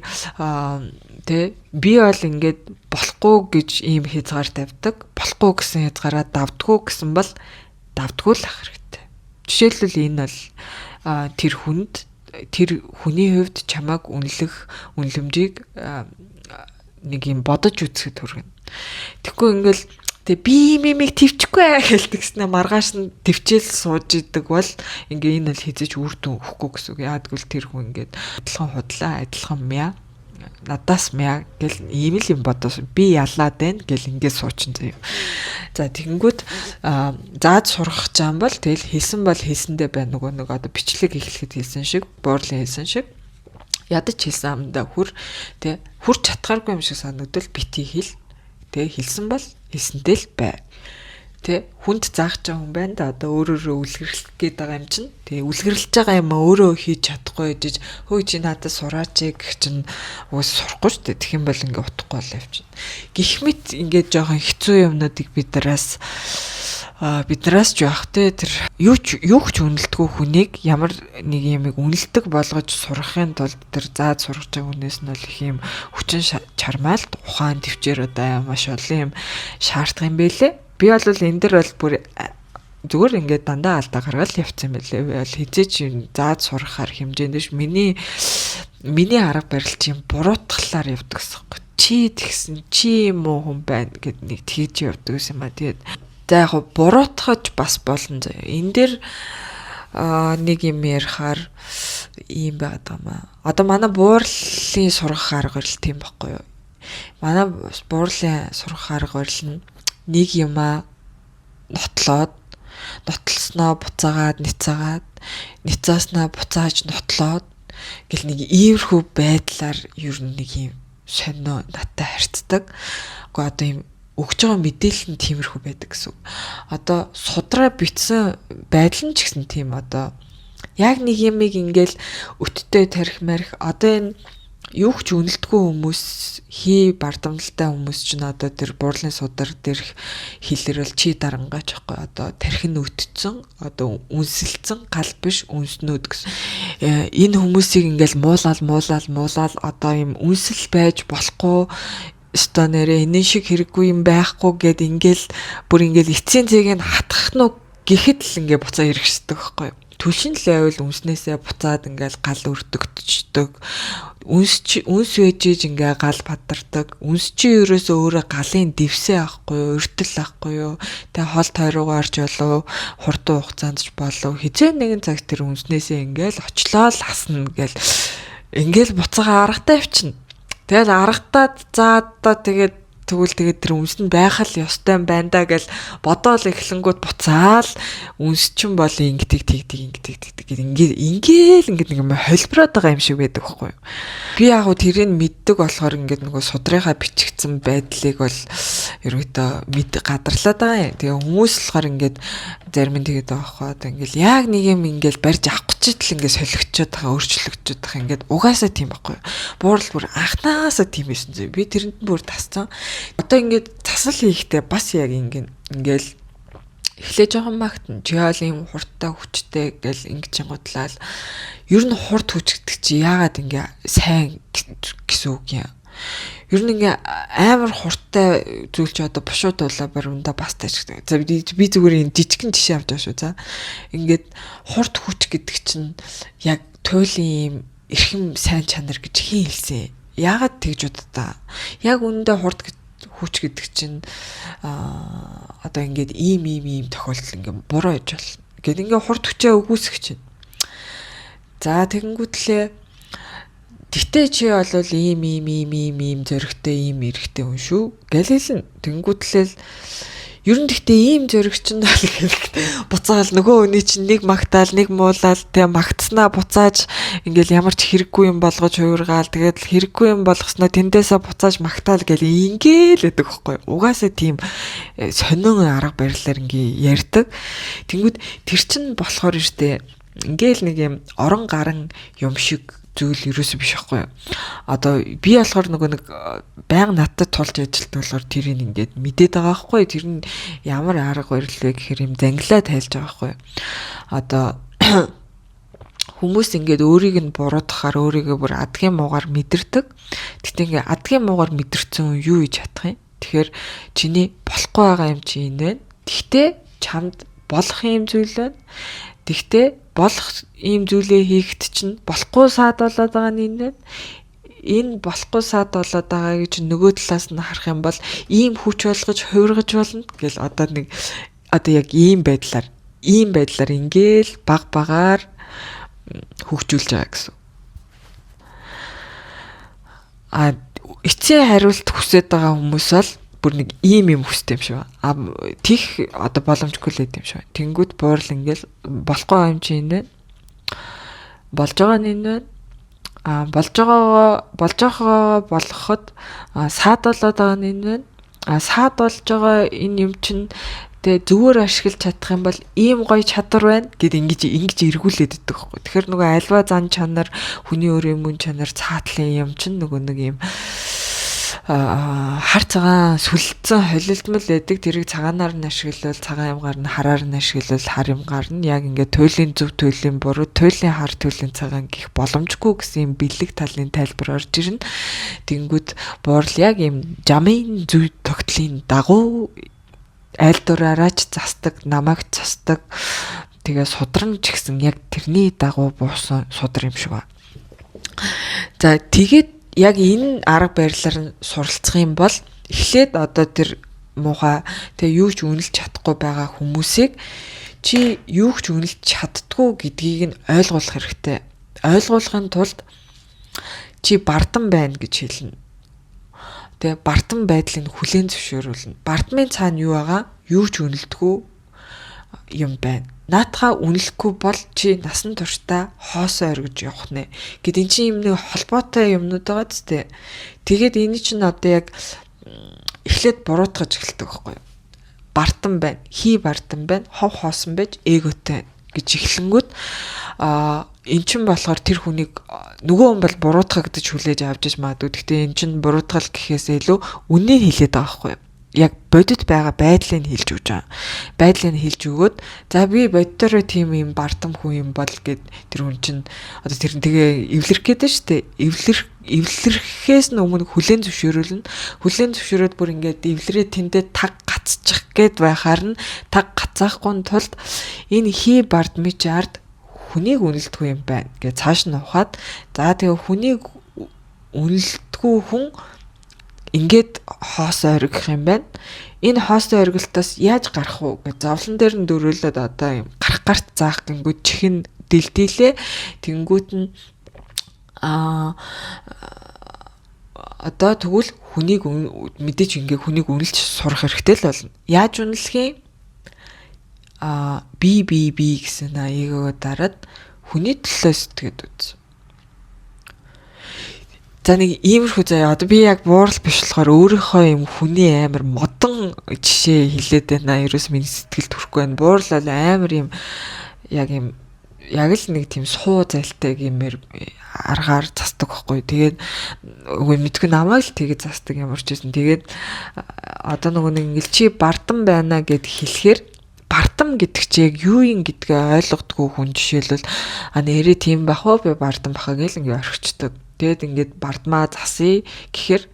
тэ би бол ингээд болохгүй гэж ийм хязгаар тавьдаг. Болохгүй гэсэн хязгаараа давдггүй гэсэн бол давдггүй л ах хэрэгтэй. Жишээлбэл энэ бол тэр хүнд тэр хүний хувьд чамайг үнэлэх үнэлэмжийг нэг юм бодож үзэхэд хүргэнэ. Тэгэхгүй ингээл тэг би юм юмыг төвчгүй аа гэлтгснэ маргааш нь төвчээл сууж идэг бол ингээ энэ бол хизэж үр дүн өгөхгүй гэсэн үг. Яад гэвэл тэр хүн ингээд адилхан худлаа, адилхан мяа надаас мяа гэл ийм л юм бодоос би ялаад байна гэл ингээд суучин заяа. За тэгэнгүүт зааж сурах гэж юм бол тэгэл хэлсэн бол хэлсэндээ байна нөгөө нэг одоо бичлэг эхлэхэд хэлсэн шиг, буурлын хэлсэн шиг ядаж хэлсэн амдаа хүр тэ хүр чадхааргүй юм шиг санагдвал бити хэл тэ хэлсэн бол хэлсэндээ л бай. Тэ хүнд заах ч хүн байна да одоо өөрөөрөө үлгэрлэх гээд байгаа юм чинь. Тэгээ үлгэрлэж байгаа юм өөрөө хийж чадахгүй ээжиж хөөе чи надад сураач гэх чинь уус сурахгүй шүү дээ. Тэгэх юм бол ингээ утгагүй бол явчихна. Гэх мэт ингээд жоохон хэцүү юмнуудыг биднээс ч байх те тэр юу ч үнэлдэггүй хүнийг ямар нэг юмыг үнэлдэг болгож сурахын тулд тэр зааж сургаж байгаа хүнээс нь бол их юм хүчин чармаалт ухаан төвчээр одоо маш олон юм шаардах юм бэлээ. Би бол энэ дэр бол бүр зүгээр ингээд дандаа алдаа гаргаал явцсан бэлээ. Би бол хизээч зааж сурахаар хэмжээнд биш. Миний арга барил чинь буруутгалаар явдаг гэсэн. Чи тэгсэн чи муу хүн байна гэд нэг тэгж явдаг гэсэн юм а. Тэгээд за яг буруутгаж бас болно заяа. Энэ дээр нэг юм ярихаар ийм байгаад байгаа юм аа. Одоо манай буурлын сургах арга барил тийм байхгүй юу? Манай буурлын сургах арга барил нь нэг юмаа нотлоод нотлосноо буцаагаад ницаагаад ницааснаа буцааж нотлоод гэл нэг иймэрхүү байдлаар ер нь нэг юм сонио надтай харьцдаг. Гэхдээ одоо юм өгч байгаа мэдээлэл нь тиймэрхүү байдаг гэсэн үг. Одоо судраа битсэн байдал нь ч гэсэн тийм одоо яг нэг юмыг ингээл өттэй тарих марих одоо энэ юу ч үнэлдэггүй хүмүүс хий бардамналтай хүмүүс чинь одоо тэр буурлын судар дээрх хэлээр бол чи дарангаач байхгүй одоо тархин өтцсөн одоо үнсэлцэн гал биш үнснүүд гэсэн. Энэ хүмүүсийг ингээл муулаал одоо юм үнсэл байж болохгүй өстой нэрээ энэ шиг хэрэггүй юм байхгүй гэд ингээл бүр ингээл эцсийн зэгийг хатгах нь гэхэд л ингээ буцаа хэрэгшдэг байхгүй юу. Түлшин л байвал үнснээсээ буцаад ингээл гал өртөгдчихдөг. Үнс вэжиж ингээ гал бадардаг. Үнс чи ерөөсөө өөрөө галын дэвсээ ахгүй юу, өртөл ахгүй юу. Тэ хол тойрогоо орж болов, хурдан хугацаанд ч болов. Хизээ нэгэн цаг тэр үнснээсээ ингээл очлоо л хасна гэл Ингээл буцаага аргатай явчихна. Тэгэл аргатаад за одоо тэгээд тэгвэл тэгээд тэр үнс нь байх л ёстой юм байна да гэл бодоол эхлэнгүүт буцаал үнс чинь бол ингэдэг тэгдэг ингэдэг тэгдэг гэл ингээд ингээл ингээд нэг юм холбироод байгаа юм шиг байдаг байхгүй юу. Би яг гоо тэрийг мэддэг болохоор ингээд нөгөө судрынхаа бичигдсэн байдлыг бол ерөөдөө мэд гадарлаад байгаа юм. Тэгээ хүмүүс болохоор ингээд зарим нь тэгээд байгаа байхгүй одоо ингээл яг нэг юм ингээл барьж авах гэж л ингээд солигчоод байгаа, өөрчлөгдөж байгаа, ингээд угаасаа тийм байхгүй юу. Буурал бүр анхнаасаа тийм байсан зөө. Би тэрэнд бүр тасцсан. Одоо ингээд засал хийхдээ бас яг ингээд ингээл эхлээ жоохон магтан чи яал ийм хурдтай хүчтэй гэл ингэж чингуудлаа л ер нь хурд хүч гэдэг чи яагаад ингээ сайн гэсэн үг юм. Ер нь ингээ амар хурдтай зүйл чи одоо бушууд болоо баримдаа бас тажигдаг. За, би зүгээр энэ жижигэн жишээ авч байгаа шүү. За, ингээд хурд хүч гэдэг чинь яг туйлын ийм эрхэм сайн чанар гэж хэн хэлсэн? Яагаад тэгж удаа? Яг үүндээ хурд хүч гэдэг чинь одоо ингээд ийм ийм ийм тохиолдол ингээд буруу иж болно. Гэт ингээд хурд хүчээ үгүйсгэх чинь. За, тэгэнгүүтлээ гэтээ чи бол ийм ийм ийм ийм ийм зоригтой, ийм эрэгтэй хүн шүү гэл хэлнэ. Тэгэнгүүтлээ ер нь гэхдээ ийм зориг чинь бол буцаал нөгөө хүний чинь нэг магтаал, нэг муулаал, тэгээ магтснаа буцааж ингээл ямар ч хэрэггүй юм болгож хуургаал, тэгээд хэрэггүй юм болгосноо тэндээсээ буцааж магтаал гэл ингээл байдаг хөхгүй. Угаасаа тийм сонин арга барилаар ингээ ярьдаг. Тэнгүүд тэр чинь болохоор штэ ингээл нэг юм орон гарan юм шиг зүйл ерөөсөө биш байхгүй юу. Одоо би болохоор нөгөө нэг байнга надтай тулж ажилладаг болохоор тэрийг ингээд мэдээд байгаа байхгүй. Тэр нь ямар арга барил вэ гэхээр юм зангилаа тайлж байгаа байхгүй. Одоо хүмүүс ингээд өөрийг нь буруутгахаар өөрийгөө бүр адгийн муугаар мэдэрдэг. Гэтэ ингээд адгийн муугаар мэдэрсэн хүн юу хийж чадах юм? Тэгэхээр чиний болохгүй байгаа юм чи энэ байна. Тэгтээ чамд болох юм зүйл байна. Тэгтээ болох ийм зүйлээ хийхэд чинь болохгүй саад болоод байгаа нь энэ байна. Энэ болохгүй саад болоод байгааг чинь нөгөө талаас нь харах юм бол ийм хүч болгож хувиргаж болно гэл одоо нэг одоо яг ийм байдлаар ингээл баг багаар хөгжүүлж байгаа гэсэн. А эцсийн хариулт хүсэж байгаа хүмүүс бол бүр нэг ийм юм хүсдэг юм шиг ба. А тех одоо боломжгүй л байд юм шиг. Тэнгүүд буурал ингээл болохгүй юм чи энэ байна. Болж байгаа нь энэ байна. А болж байгаагаа болж байгаагаа болгоход саад болоод байгаа нь энэ байна. А саад болж байгаа энэ юм чинь тэгээ зүгээр ашиглаж чадах юм бол ийм гоё чадвар байна гэд ингэж ингэж эргүүлээд идэх байхгүй. Тэгэхээр нөгөө альва зан чанар, хүний өөрийн мөн чанар, цаатлын юм чинь нөгөө нэг юм хар цагаан сүлдсэн холилдмол байдаг. Тэрийг цагаанаар нь ашиглавал цагаан юм гарна, хараар нь ашиглавал хар юм гарна. Яг ингээд туйлын зөв, туйлын буруу, туйлын хар, туйлын цагаан гих боломжгүй гэсэн юм бэлэг талын тайлбар орж ирнэ. Тэнгүүд буурал яг юм жамын зүй тогтлын дагуу айлдвараараа ч застаг, намайг застаг. Тэгээ судран ч гэсэн яг тэрний дагуу буусан судар юм шиг ба. За, тэгээд яг энэ арга барилаар нь суралцах юм бол эхлээд одоо тэр муухай тэгээ юу ч үнэлж чадахгүй байгаа хүмүүсийг чи юу ч үнэлж чаддгүй гэдгийг нь ойлгуулах хэрэгтэй. Ойлгуулахын тулд чи бардам байна гэж хэлнэ. Тэгээ бардам байдлыг хүлээн зөвшөөрүүлнэ. Бардмын цаана юу байгаа? Юу ч үнэлдэггүй юм байна. Наатаха үнэлэхгүй бол чи насан туршдаа хоосоо оргиж явах нэ. Гэт эн чинь юм нэг холбоотой юмнууд байгаа ч тэ. Тэгээд энэ чинь одоо яг эхлээд буруутгаж эхэлдэг байхгүй юу? Бартан байна, хий бартан байна, хов хоосон байж эготой байна гэж эхлэнгүүт эн чинь болохоор тэр хүнийг нөгөө хүн бол буруутгагдаж хүлээж авч иж магадгүй. Гэхдээ эн чинь буруутгал гэхээс илүү үннийг хэлээд байгаа байхгүй юу? Яг бодит байгаа байдлыг хэлж өгч байгаа. Байдлыг хэлж өгөөд за би боддороо тийм юм бардам хүн юм бол гэд тэр хүн чинь одоо тэр нь тэгээ эвлэрэх гээд шүү дээ. Эвлэрэхээс нь өмнө хүлээн зөвшөөрүүлнэ. Хүлээн зөвшөөрөөд бүр ингээд эвлэрээ тэндээ таг гацчих гээд байхаар нь таг гацаахгүй тулд энэ хий бардмич ард хүнийг үнэлдэггүй юм байна гэж цааш нь ухаад за тэгээ хүнийг үнэлдэггүй хүн ингээд хоосоо оргих юм байна. Энэ хоосоо оргилтоос яаж гарах уу гэж зовлон дээр нь дөрөөлөд одоо юм гарах гарт заах гингүүд чихэн дэлдэлээ. Тэнгүүт нь Одоо тэгвэл хүнийг мэдээж ингээ хүнийг үнэлж сурах хэрэгтэй л болно. Яаж үнэлэх юм? Би би би гэсэн эгогоо дараад хүний төлөө сэтгээд үз. За, нэг иймэрхүү заяа. Одоо би яг буурал биш болохоор өөрийнхөө юм хүний амар модон жишээ хэлээд байна. Ерөөс миний сэтгэлд хүрэхгүй байна. Буурал бол амар юм яг юм яг л нэг тийм суу зайлтай гэмээр аргаар засдаг байхгүй. Тэгээд үгүй мэдгүй, намайг л тэгэж засдаг ямар ч байсан. Тэгээд одоо нөгөө нэг ингээл чи бардам байна гэд хэлэхээр бардам гэдэг чи яг юу юм гэдгээ ойлгодгүй хүн жишээлбэл а нэрээ тийм бах уу, би бардам баха гэл ингээ орхичдаг. Тэгээд ингээд бардмаа засъя гэхээр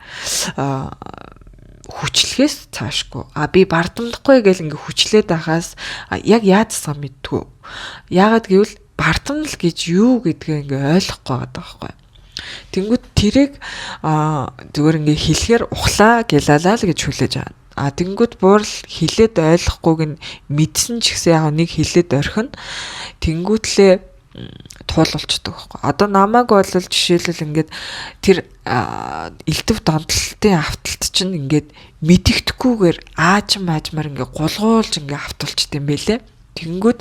хүчлэхээс цаашгүй. А би бардамдахгүй гэл ингээ хүчлээд байхаас яг яаж засаа мэдтгүү. Яагаад гэвэл бардамнал гэж юу гэдгээ ингээ ойлгохгүй байгаа байхгүй. Тэнгүүд тэрийг зүгээр ингээ хэлэхээр ухлаа гэлалаа л гэж хүлээж байгаа. А тэнгүүд буурал хилээд ойлгохгүйг нь мэдсэн ч гэсэн яг нэг хилээд орхино. Тэнгүүтлээ туулуулцдаг байхгүй. Одоо намайг бол жишээлбэл ингээд тэр элдв донтолтын авталт чинь ингээд мэдэгдэхгүйгээр аажим аажмаар ингээд гулгуулж ингээд автуулчт юм бэлээ. Тэгэнгүүт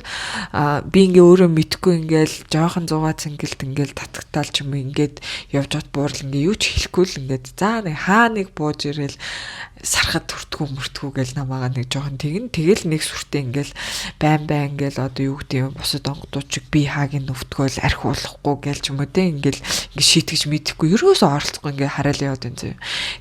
би ингээ өөрөө мэдхгүй ингээл жоохон зугаа цэнгэлт ингээл татагтаал ч юм уу ингээд явж бат буурал ингээ юу ч хэлэхгүй л ингээд за нэг хаа нэг бууж ирэл сархад төртгүү мөртгүү гэл намаагаа нэг жоохон тэгнэ. Тэгэл нэг сүртэй ингээл байн байн ингээл одоо юу гэдэг юм, бусад онгодууд чиг би хаагийн нүвтгөөл архи уулахгүй гэл ч юм уу те, ингээл ингээ шийтгэж мэдэхгүй, ерөөсөө оролцохгүй ингээ хараал яваад байна зөө.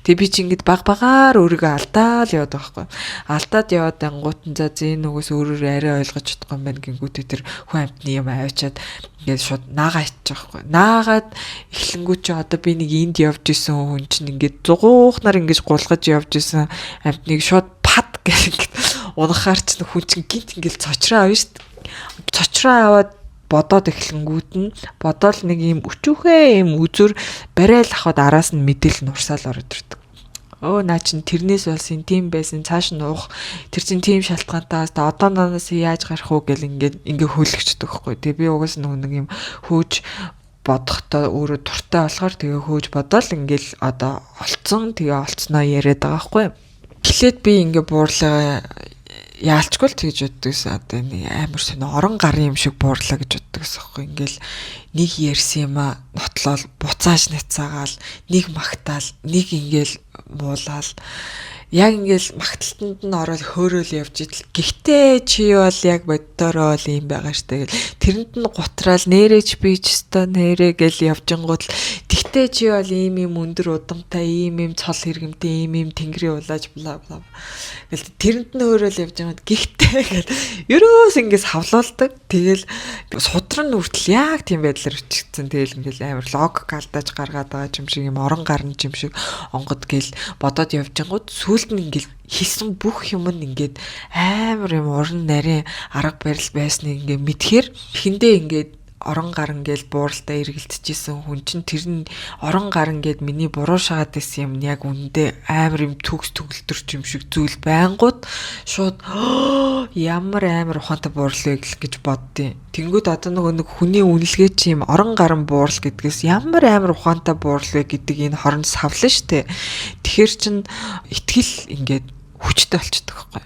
Тэгээ би чи ингээд баг багаар өөрийгөө алдаал яваад байгаа байхгүй. Алдаад яваад ангуут нь за зэн нүгээс өөрөөр арай ойлгож чадахгүй юм байна гингүүтээ тэр хүн амтны юм аваачаад ингээд шууд наагаа иччих байхгүй. Наагаад эхлэнгүү чи одоо би нэг энд явж исэн хүн чинь ингээд зугуухнаар ингэж гулгаж явж исэн амтныг шууд пад гэх ингээд унахаар чинь хүн чинь гинт ингээд цочроо авна шүү дээ. Цочроо аваад бодоод эхлэнгүүт нь бодоол нэг юм өчүүхээ юм үзүр барайл авахад араас нь мэдээлэл нь урсаал ороод ирдэг. Өө, наа чин тэрнээс болсон тийм байсан, цааш нь уух тэр чин тийм шалтгаантаас одоо наанаас яаж гарах уу гэл ингээд ингээ хөөлөгчдөг байхгүй. Тэгээ би угаас нэг юм хөөж бодохдоо өөрөө дуртай болохоор тэгээ хөөж бодоол ингээл одоо олцсон, тэгээ олцноо яриад байгаа байхгүй. Эхлээд би ингээ буурлаа яалчгүй л тэгж боддог гэсэн. Одоо нэг амар сонио орон гарын юм шиг буурлаа гэж боддог гэсэн аахгүй. Ингээл нэг ярьсан юм а нотлоол буцааж няцаагаал, нэг магтаал, нэг ингээл муулаал, яг ингээл магталтанд нь ороод хөөрөөл явж идэл. Гэхдээ чи бол яг боддороо л юм байгаа штэ гэл. Тэрэнд нь гутраал нэрэж би ч өстой нэрэ гэл явжингууд л тэгтээ чи бол ийм ийм өндөр удамтай, ийм ийм цол хэрэгмтэй, ийм ийм тэнгэрийн улааж бла бла гэл тэрэнд нь хөөрөөл явж байгаад гэхдээ гэл ерөөс ингээс хавлуулдаг. Тэгэл судран үртэл яг тийм байдлаар өчигдсэн. Тэгэл ингээл амар логик алдаж гаргаад байгаа юм шиг, юм орон гарна юм шиг онгод гэл бодоод явжингууд сүүлд нь ингээл хийсэн бүх юм нь ингээд амар юм уран нарийн арга барил байсныг ингээ мэдхээр эхэндээ ингээд орон гарan гээл бууралтай эргэлдэжсэн хүн чинь тэр нь орон гарan гээд миний буруу шагаад байсан юм яг үндэ амар юм төгс төгөлдөрч юм шиг зүйл байнгут шууд ямар амар ухаантай буурал вэ гэж боддیں۔ Тэнгүүд одоо нөгөө нэг хүний үнэлгээ чи юм орон гарan буурал гэдгээс ямар амар ухаантай буурал вэ гэдэг энэ хорон савлаа штэ. Тэгэхээр чин итгэл ингээд хүчтэй болчдөг байхгүй.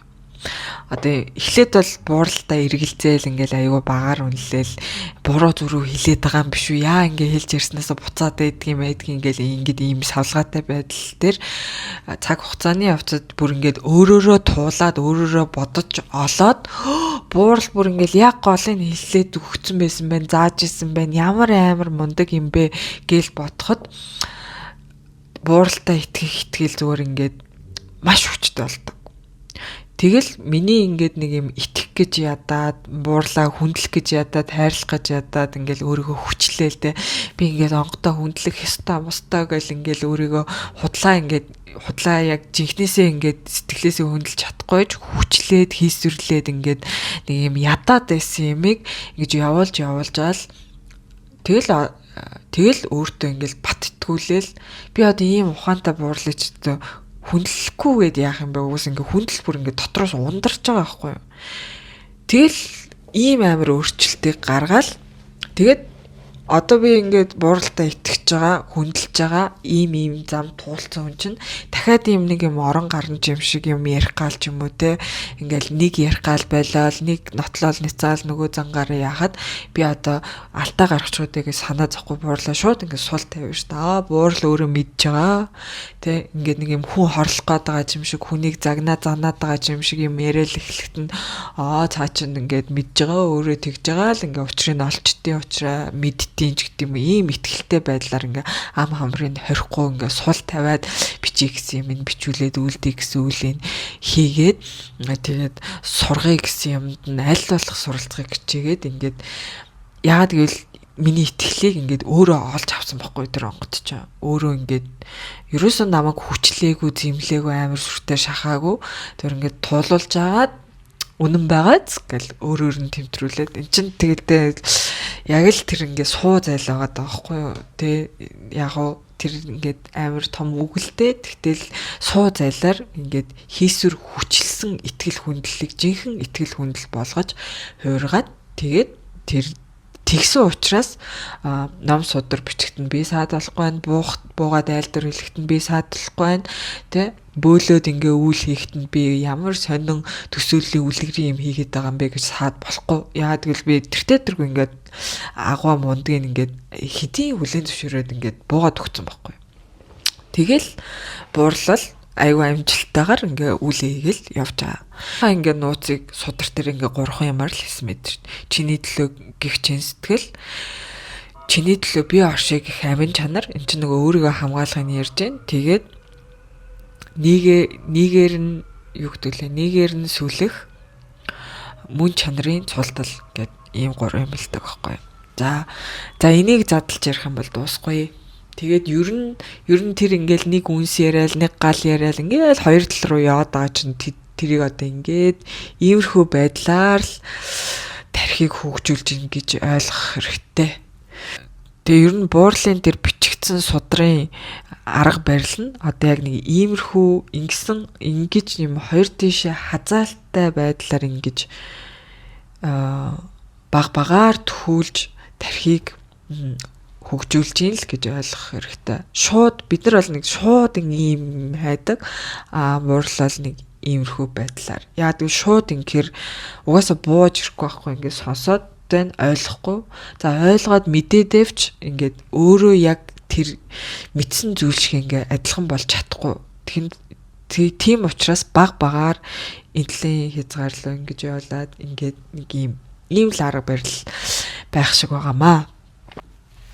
Одоо эхлээд бол бууралдаа эргэлзээл ингээл аюу багаар үнэлээл буруу зүрүү хилээд байгаа юм биш үү, яа ингээ хэлж ярьснаасаа буцаад байдгийм байдгийг ингээл ингээд ийм савлгаатай байдал дээр цаг хугацааны явцад бүр ингээд өөрөөрөө туулаад, өөрөөрөө бодож олоод буурал бүр ингээл яг голыг хэллээд өгцөн байсан байна, зааж исэн байна, ямар амар мундаг юм бэ гээл бодоход бууралдаа итгэх итгэл зүгээр ингээд маш хүчтэй болдог. Тэгэл миний ингээд нэг юм итгэх гэж ядаад, буурлаа хүндлэх гэж ядаад, хайрлах гэж ядаад ингээл өөрийгөө хүчлээл те. Би ингээд онгодоо хүндлэх ёстой, мустай гэл ингээл өөрийгөө худлаа, ингээд худлаа яг жинхнээсээ ингээд сэтгэлээсээ хүндэлж чадахгүй ч хүчлээд хийсвэрлээд ингээд нэг юм ядаад байсан юмыг ингэж явуулж явуулж аал тэгэл тэгэл өөртөө ингээл бат итгүүлээл би одоо ийм ухаантай буурлаж хүндлэхгүй гээд яах юм бэ? Угсаа ингээ хүндэл бүр ингээ дотроос ундарч байгаа байхгүй юу? Тэгэл ийм амар өөрчлөлтийг гаргаал тэгээд Одоо би ингээд бууралтаа итгэж байгаа, хүндэлж байгаа ийм ийм зам туулцсан хүн чинь дахиад ийм нэг юм орон гарна юм шиг юм ярих гал ч юм уу те. Ингээл нэг ярих гал байлаа л нэг нотлоол ницаал нөгөө зангаар яхад би одоо алтаа гаргачих үү гэж санаа зовхгүй буурлаа шууд ингээд сул тавина шүү дээ. Аа, буурал өөрөө мэдж байгаа. Тэ, ингээд нэг юм хүн хорлох гээд байгаа юм шиг, хүнийг загнаа занаад байгаа юм шиг юм яриад эхлэхэд нь аа, цаа чинь ингээд мэдж байгаа, өөрөө тэгж байгаа л ингээд учрыг олчдیں۔ Учраа мэдтiin ч гэдэг юм, ийм итгэлтэй байдлаар ингээ ам хамрыг хорихгүй ингээ сул тавиад бичиж гэсэн юм бичүүлээд, үлдээ гэсэн үлийг хийгээд, тэгээд сургая гэсэн юмд нь аль болох суралцахыг хичээгээд, ингээд яагаад гэвэл миний итгэлийг ингээд өөрөө олж авсан байхгүй тэр онгод чинь. Өөрөө ингээд ерөөсөн намайг хүчлээгүй, зэмлээгүй, амар сүртэй шахаагүй. Тэр ингээд туулуулж агаад үнэн байгааз гэл өөрөөр нь тэмтрүүлээд эн чин тэгээд яг л тэр ингээд суу зайл байгаа даахгүй юу тэ. Яг уу тэр ингээд амар том үгэлтэй, тэгтэл суу зайлаар ингээд хийсвэр хүчилсэн итгэл хүндлэлийг жинхэнэ итгэл хүндэл болгож хуургаад, тэгээд тэр тэгсэн учраас ном судар бичгт нь би саад болохгүй байна, буух буугаад айлдар хэлэхэд нь би саад болохгүй байна, тэ, бөөлөөд ингээ үйл хийхэд нь би ямар сонин төсөөллийн үлгэрийн юм хийгээд байгаа юм бэ гэж саад болохгүй. Яагаад гэвэл би тэртээ тэргүй ингээд агуу мундгийг ингээд хэдийн хүлэн зөвшөөрөөд ингээд буугаад өгсөн байхгүй. Тэгэл буурлал айгүй амжилттайгаар ингээ үйл хийгээл явж байгаа. Ингээ нууцыг судар дээр ингээ гурван юмар л хийсэн мэт шин. Чиний төлөө гих чин сэтгэл, чиний төлөө би оршиг гэх амин чанар, эн чинь нөгөө өөрийгөө хамгаалахыг ярьж байна. Тэгээд нийгэ нийгээр нь юу гэдэг лээ, нийгээр нь сүлэх мөн чанарын цултал гэд ийм гурван юм хэлдэг байхгүй. За за, энийг задлж ярих юм бол дуусахгүй. Тэгээд ер нь тэр ингээл нэг үнс яриад, нэг гал яриад, ингээл хоёр тал руу яваад байгаа чинь тэрийг одоо ингээд иймэрхүү байдлаар л тархийг хөгжүүлж ин гэж ойлгох хэрэгтэй. Тэгээ ер нь буурлын тэр бичигдсэн судрын арга барил нь одоо яг нэг иймэрхүү ингэсэн ингэж юм хоёр тийшээ хазаалтай байдлаар ингэж баг багаар төхүүлж тархийг хөгжүүлж ийн л гэж ойлгох хэрэгтэй. Шууд бид нар бол нэг шууд ийм хайдаг. А муурлал нэг иймэрхүү байдлаар. Яа гэвэл шууд ингэхээр угаасаа бууж ирэхгүй байхгүй, ингээд сонсоод байна, ойлгохгүй. За, ойлгоод мэдээдэвч ингээд өөрөө яг тэр мэдсэн зүйл шиг ингээ адилхан болж чадахгүй. Тэгэн тийм учраас баг багаар энтлийн хязгаарлаа ингэж явуулаад ингээд нэг ийм л арга барил байх шиг байгаамаа.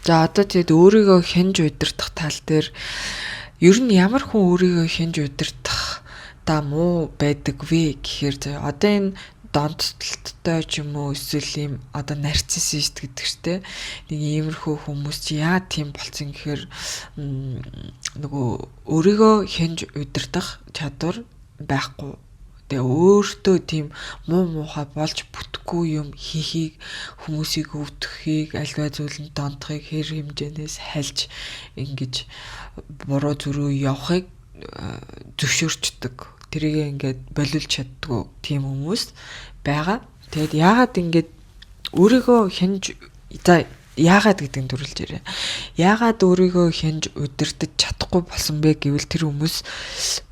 За, одоо тэгэд өөрийгөө хянж удирдах тал дээр ер нь ямар хүн өөрийгөө хянж удирдах та муу байдаг вэ гэхээр, заяа, одоо энэ донтолттой ч юм уу, эсвэл ийм одоо нарциссист гэдэг чтэй нэг иймэрхүү хүмүүс чи яа тийм болцсон гэхээр нөгөө өөрийгөө хянж удирдах чадвар байхгүй. Тэгээ өөртөө тийм муу муухай болж бүтэхгүй юм хийхийг, хүмүүсийг өвдөхийг, альва зүйлэнд донтохыг, хэр хэмжээнээс хальж ингэж буруу зүрүү явахыг зөвшөөрчдөг. Тэрийг ингээд болиулж чаддгүй тийм хүмүүс байгаа. Тэгээд яагаад ингээд өөрийгөө хянж, за, яагаад гэдэг нь төрөлж ирээ. Яагаад өөрийгөө хянж удирдах чадахгүй болсон бэ гэвэл тэр хүмүүс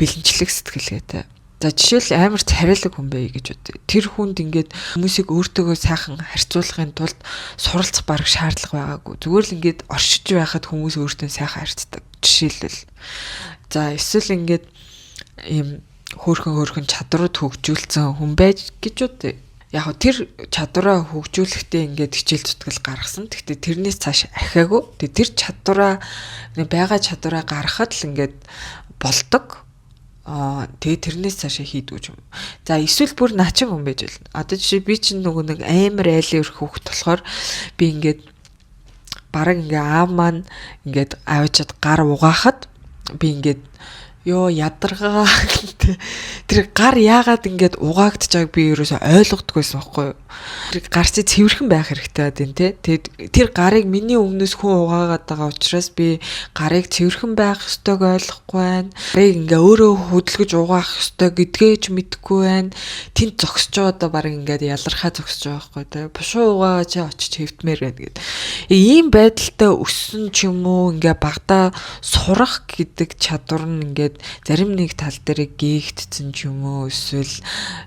бэлэнчлэг сэтгэлгээтэй. За, жишээл амар царайлаг хүн бай гэж бодъё. Тэр хүнд ингээд хүмүүсийг өөртөөгөө сайхан харьцуулахын тулд суралцах бараг шаардлага байгаагүй. Зүгээр л ингээд оршиж байхад хүмүүс өөртөө сайхан харьцдаг. Жишээлбэл. За, эсвэл ингээд ийм хөөрхөн хөөрхөн чадрууд хөгжүүлсэн хүн байж гэж бодъё. Яг хөө тэр чадвараа хөгжүүлэхдээ ингээд хичээл зүтгэл гаргасан. Гэхдээ тэрнээс цааш ахиагүй. Тэгээ тэр чадвараа, байгаа чадвараа гаргахад л ингээд болдог. Аа, тэгээ тэрнээс цаашаа хийдгүү юм. За, эсвэл бүр наачин хүн байж болно. Одоо жишээ би чинь нөгөө нэг амар айлын өрх хүүхэд болохоор би ингээд бараг ингээ аав маань ингээд аваачаад гар угаахад би ингээд ёо ядаргаа, тэр гар яагаад ингээд угаагдаж байгааг би ерөөсөй ойлгодгүй байсан байхгүй юу. Гар чи цэвэрхэн байх хэрэгтэй гэдэг те. Тэгээд тэр гарыг миний өмнөөс хүн угаагаад байгаа учраас би гарыг цэвэрхэн байх ёстойг ойлгохгүй байна. Гарыг ингээ өөрөө хөдөлгөж угаах ёстой гэдгээ ч мэдэхгүй байна. Тэнд зогсож байгаа даа баг ингээд ялархаа зогсож байгаа байхгүй те. Бушуу угаагаа чи очиж хэвтмээр байна гэд. Ийм байдалтай өссөн ч юм уу, ингээ багада сурах гэдэг чадвар нь ингээд зарим нэг тал дээр гээгдсэн ч юм уу, эсвэл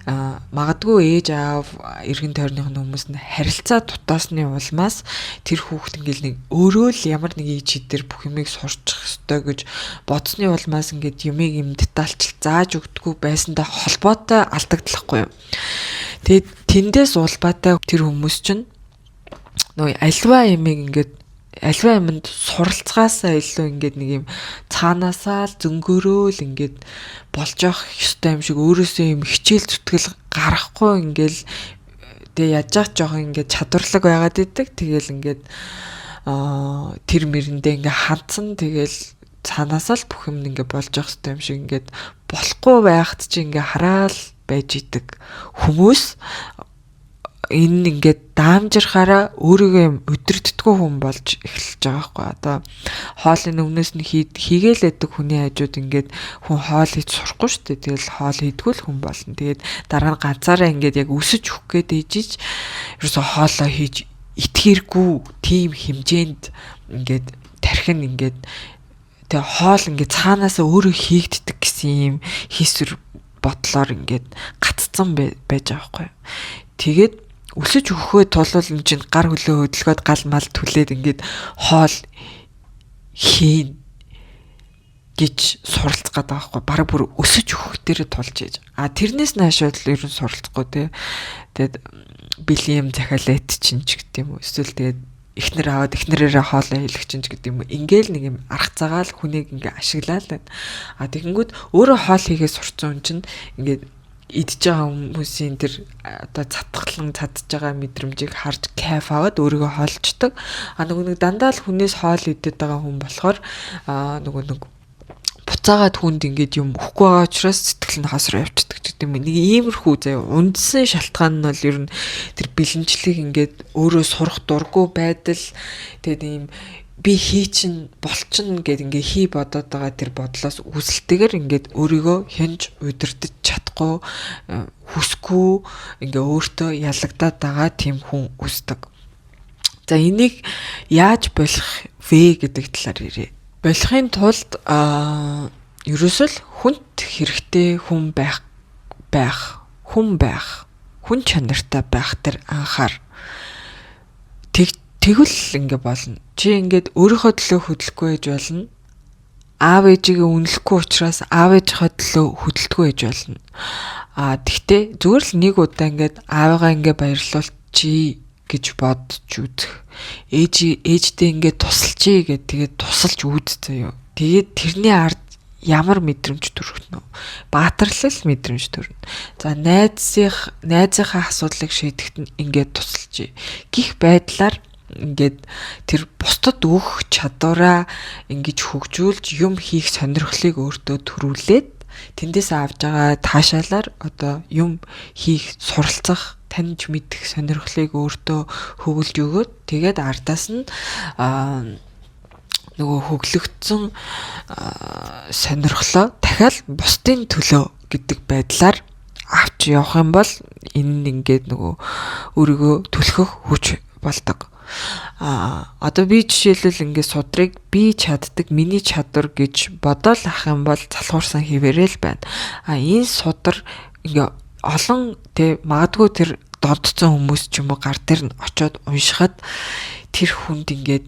магадгүй ээж аав, эргэн тойрных нь хүмүүс нь харилцаа дутаасны улмаас тэр хүүхэд ингээл нэг өөрөө л ямар нэгэн чидэр бүх юмыг сурчих ёстой гэж бодсны улмаас ингээд юмыг юм детальчил зааж өгдөггүй байсантай холбоотой алдагдлахгүй юу. Тэгээд тэндээс улбаатай тэр хүмүүс чинь нөгөө альва юмыг ингээд альва юмд суралцгаасаа илүү ингээд нэг юм цаанаасаа л зөнгөөрөө л ингээд болж явах ёстой юм шиг, өөрөөсөө юм хичээл зүтгэл гаргахгүй, ингээл тэгээ яаж яах жоохон ингээд чадварлаг байгаад идэг. Тэгэл ингээд тэр мэрэндээ ингээд хандсан, тэгэл цаанаасаа л бүх юм ингээд болж явах ёстой юм шиг, ингээд болохгүй байхад чи ингээд хараал байж идэг хүмүүс энэ ингээд даамжирхаараа өөрийгөө юм өдөртдгөө хүн болж эхэлж байгаа байхгүй. Одоо хоолын өмнөөс нь хийгээл байдаг хүний хажууд ингээд хүн хоол хийж сурахгүй шүү дээ. Тэгэл хоол хийдгүү л хүн болно. Тэгээд дараа нь ганцаараа ингээд яг өсөж өгөх гээд ээжиж ерөөсө хоолоо хийж итгээргүй тийм хэмжээнд ингээд тархин ингээд тэгээ хоол ингээд цаанаасаа өөрөө хийгддэг гэсэн юм хийсвэр бодлоор ингээд гаццсан байж байгаа байхгүй. Тэгээд өсөж өгөхөө тулвал эн чинь гар хөлөө хөдөлгөөд, гал мал түлээд ингээд хоол хийн гэж суралцах гэдэг байхгүй. Бараг бүр өсөж өгөх дээр тулж ээж. А тэрнээс нааш бол ер нь суралцахгүй те. Тэгээд бэлэн юм захиалаад чинь ч гэдэг юм уу. Эсвэл тэгээд эхнэр аваад эхнэрээрээ хоолоо хэлэх чинь ч гэдэг юм уу. Ингээл нэг юм арга цагаал хүнийг ингээ ашиглаа л байна. А тэгэнгүүт өөрөө хоол хийгээ сурцсан хүн чинь ингээд идж байгаа хүмүүсийн тэр одоо цатгалан цадж байгаа мэдрэмжийг харж кайф аваад өөрийгөө хоолчдаг. А нөгөө нэг дандаа л хүнээс хоол идээд байгаа хүн болохоор нөгөө нэг буцаагаад хүнд ингээд юм өгөхгүй байгаа учраас сэтгэл нь хосроо явчихдаг ч гэдэг юм. Нэг иймэрхүү заяа үндсэн шалтгаан нь бол ер нь тэр бэлэнчлэг, ингээд өөрөө сурах дургүй байдал, тэгээд ийм би хий чин болчин гэд ингээ хий бодоод байгаа тэр бодлоос үүсэлтэйгээр ингээд өөрийгөө хянж удирдах чадахгүй, хүсгүй, ингээ өөртөө ялагдаад байгаа тийм хүн үүсдэг. За, энийг яаж болох вэ гэдэг талаар ирээ. Болохын тулд ерөөсөө л хүнт хэрэгтэй хүн байх хүн байх, хүн чанартай байх тэр анхаар. Тэгвэл ингээ болно. Чи ингээд өөрийнхөө төлөө хөдлөхгүй байж болно. Аав ээжигээ үнэлэхгүй учраас аав ээжийнхээ төлөө хөдөлдөггүй байж болно. А тэгтээ зүгээр л нэг удаа ингээд аавыгаа ингээ баярлуулчих гэж бодож үзэх. Ээж ээждээ ингээд тусалчий гэд тэгээд тусалж үз заяо. Тэгээд тэрний ард ямар мэдрэмж төрөх нь вэ? Баатарлал мэдрэмж төрнө. За, найзынхаа асуудлыг шийдэхэд нь ингээд тусалж гих байдлаар ингээд тэр бусдад өгөх чадвараа ингэж хөгжүүлж, юм хийх сонирхлыг өөртөө төрүүлээд, тэндээс авж байгаа таашаалаар одоо юм хийх, суралцах, таньж мэдэх сонирхлыг өөртөө хөгөлж өгөөд, тэгээд ардаас нь нөгөө хөглөгдсөн сонирхлоо дахиад бусдын төлөө гэдэг байдлаар авч явах юм бол энэ нь ингээд нөгөө өөрийгөө түлхэх хүч болдог. А одоо би жишээлбэл ингээд судрыг би чаддаг, миний чадвар гэж бодоол ах юм бол залхуурсан хэвээрээ л байна. А энэ судар ингээ олон тэ магадгүй тэр донтцсон хүмүүс ч юм уу гар дээр нь очиод уншихад тэр хүнд ингээд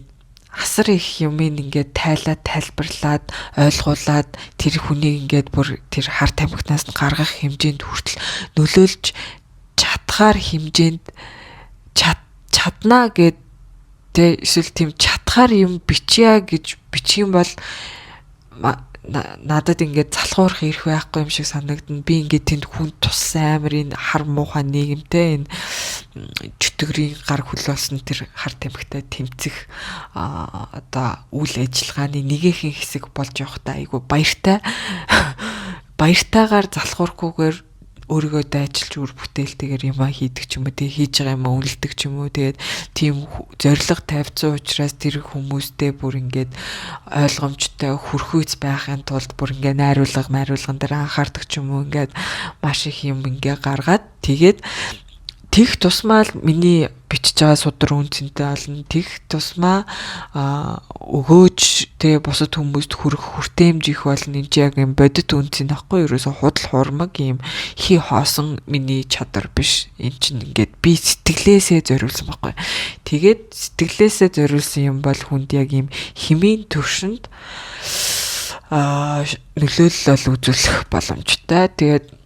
асар их юмыг ингээд тайлаад, тайлбарлаад, ойлгуулад, тэр хүнийг ингээд бүр тэр хар тамхинаас нь гаргах хэмжээнд хүртэл нөлөөлж чадхаар хэмжээнд чаднаа гэд тэ, эсвэл тийм чадхаар юм бичье гэж бичих юм бол надад ингээд залхуурах эрх байхгүй юм шиг санагдана. Би ингээд тэнд хүн туссан амар энэ хар муухай нийгэмтэй, энэ чөтгөрийн гар хөл болсон тэр хар тамхитай тэмцэх одоо үйл ажиллагааны нэгэхэн хэсэг болж явахдаа айгу баяртай, баяртайгаар залхуурахгүйгээр өөрийгөө дайчилж үр бүтээлтэйгээр юмаа хийдэг ч юм уу, тэг хийж байгаа юмаа үнэлдэг ч юм уу. Тэгээд тийм зорилго тавьсан учраас тэр хүмүүстэй бүр ингээд ойлгомжтой хүрхүйц байхын тулд бүр ингээд найруулга майруулган дээр анхаардаг ч юм уу, ингээд маш их юм ингээ гаргаад, тэгээд тех тусмаа л миний бичиж байгаа судар үн цэнтэй болно. Тех тусмаа өгөөж тэгээ бусад хүмүүст хүрэх хүртээмж их болно. Энэ яг юм бодит үн цэн ахгүй, ерөөсө худал хурмаг юм хий хоосон миний чадвар биш. Эн чинь ингээд би сэтгэлээсээ зориулсан байхгүй. Тэгээд сэтгэлээсээ зориулсан юм бол хүнд яг юм химийн төвшөнд нөлөөлөл бол үзүүлэх боломжтой. Тэгээд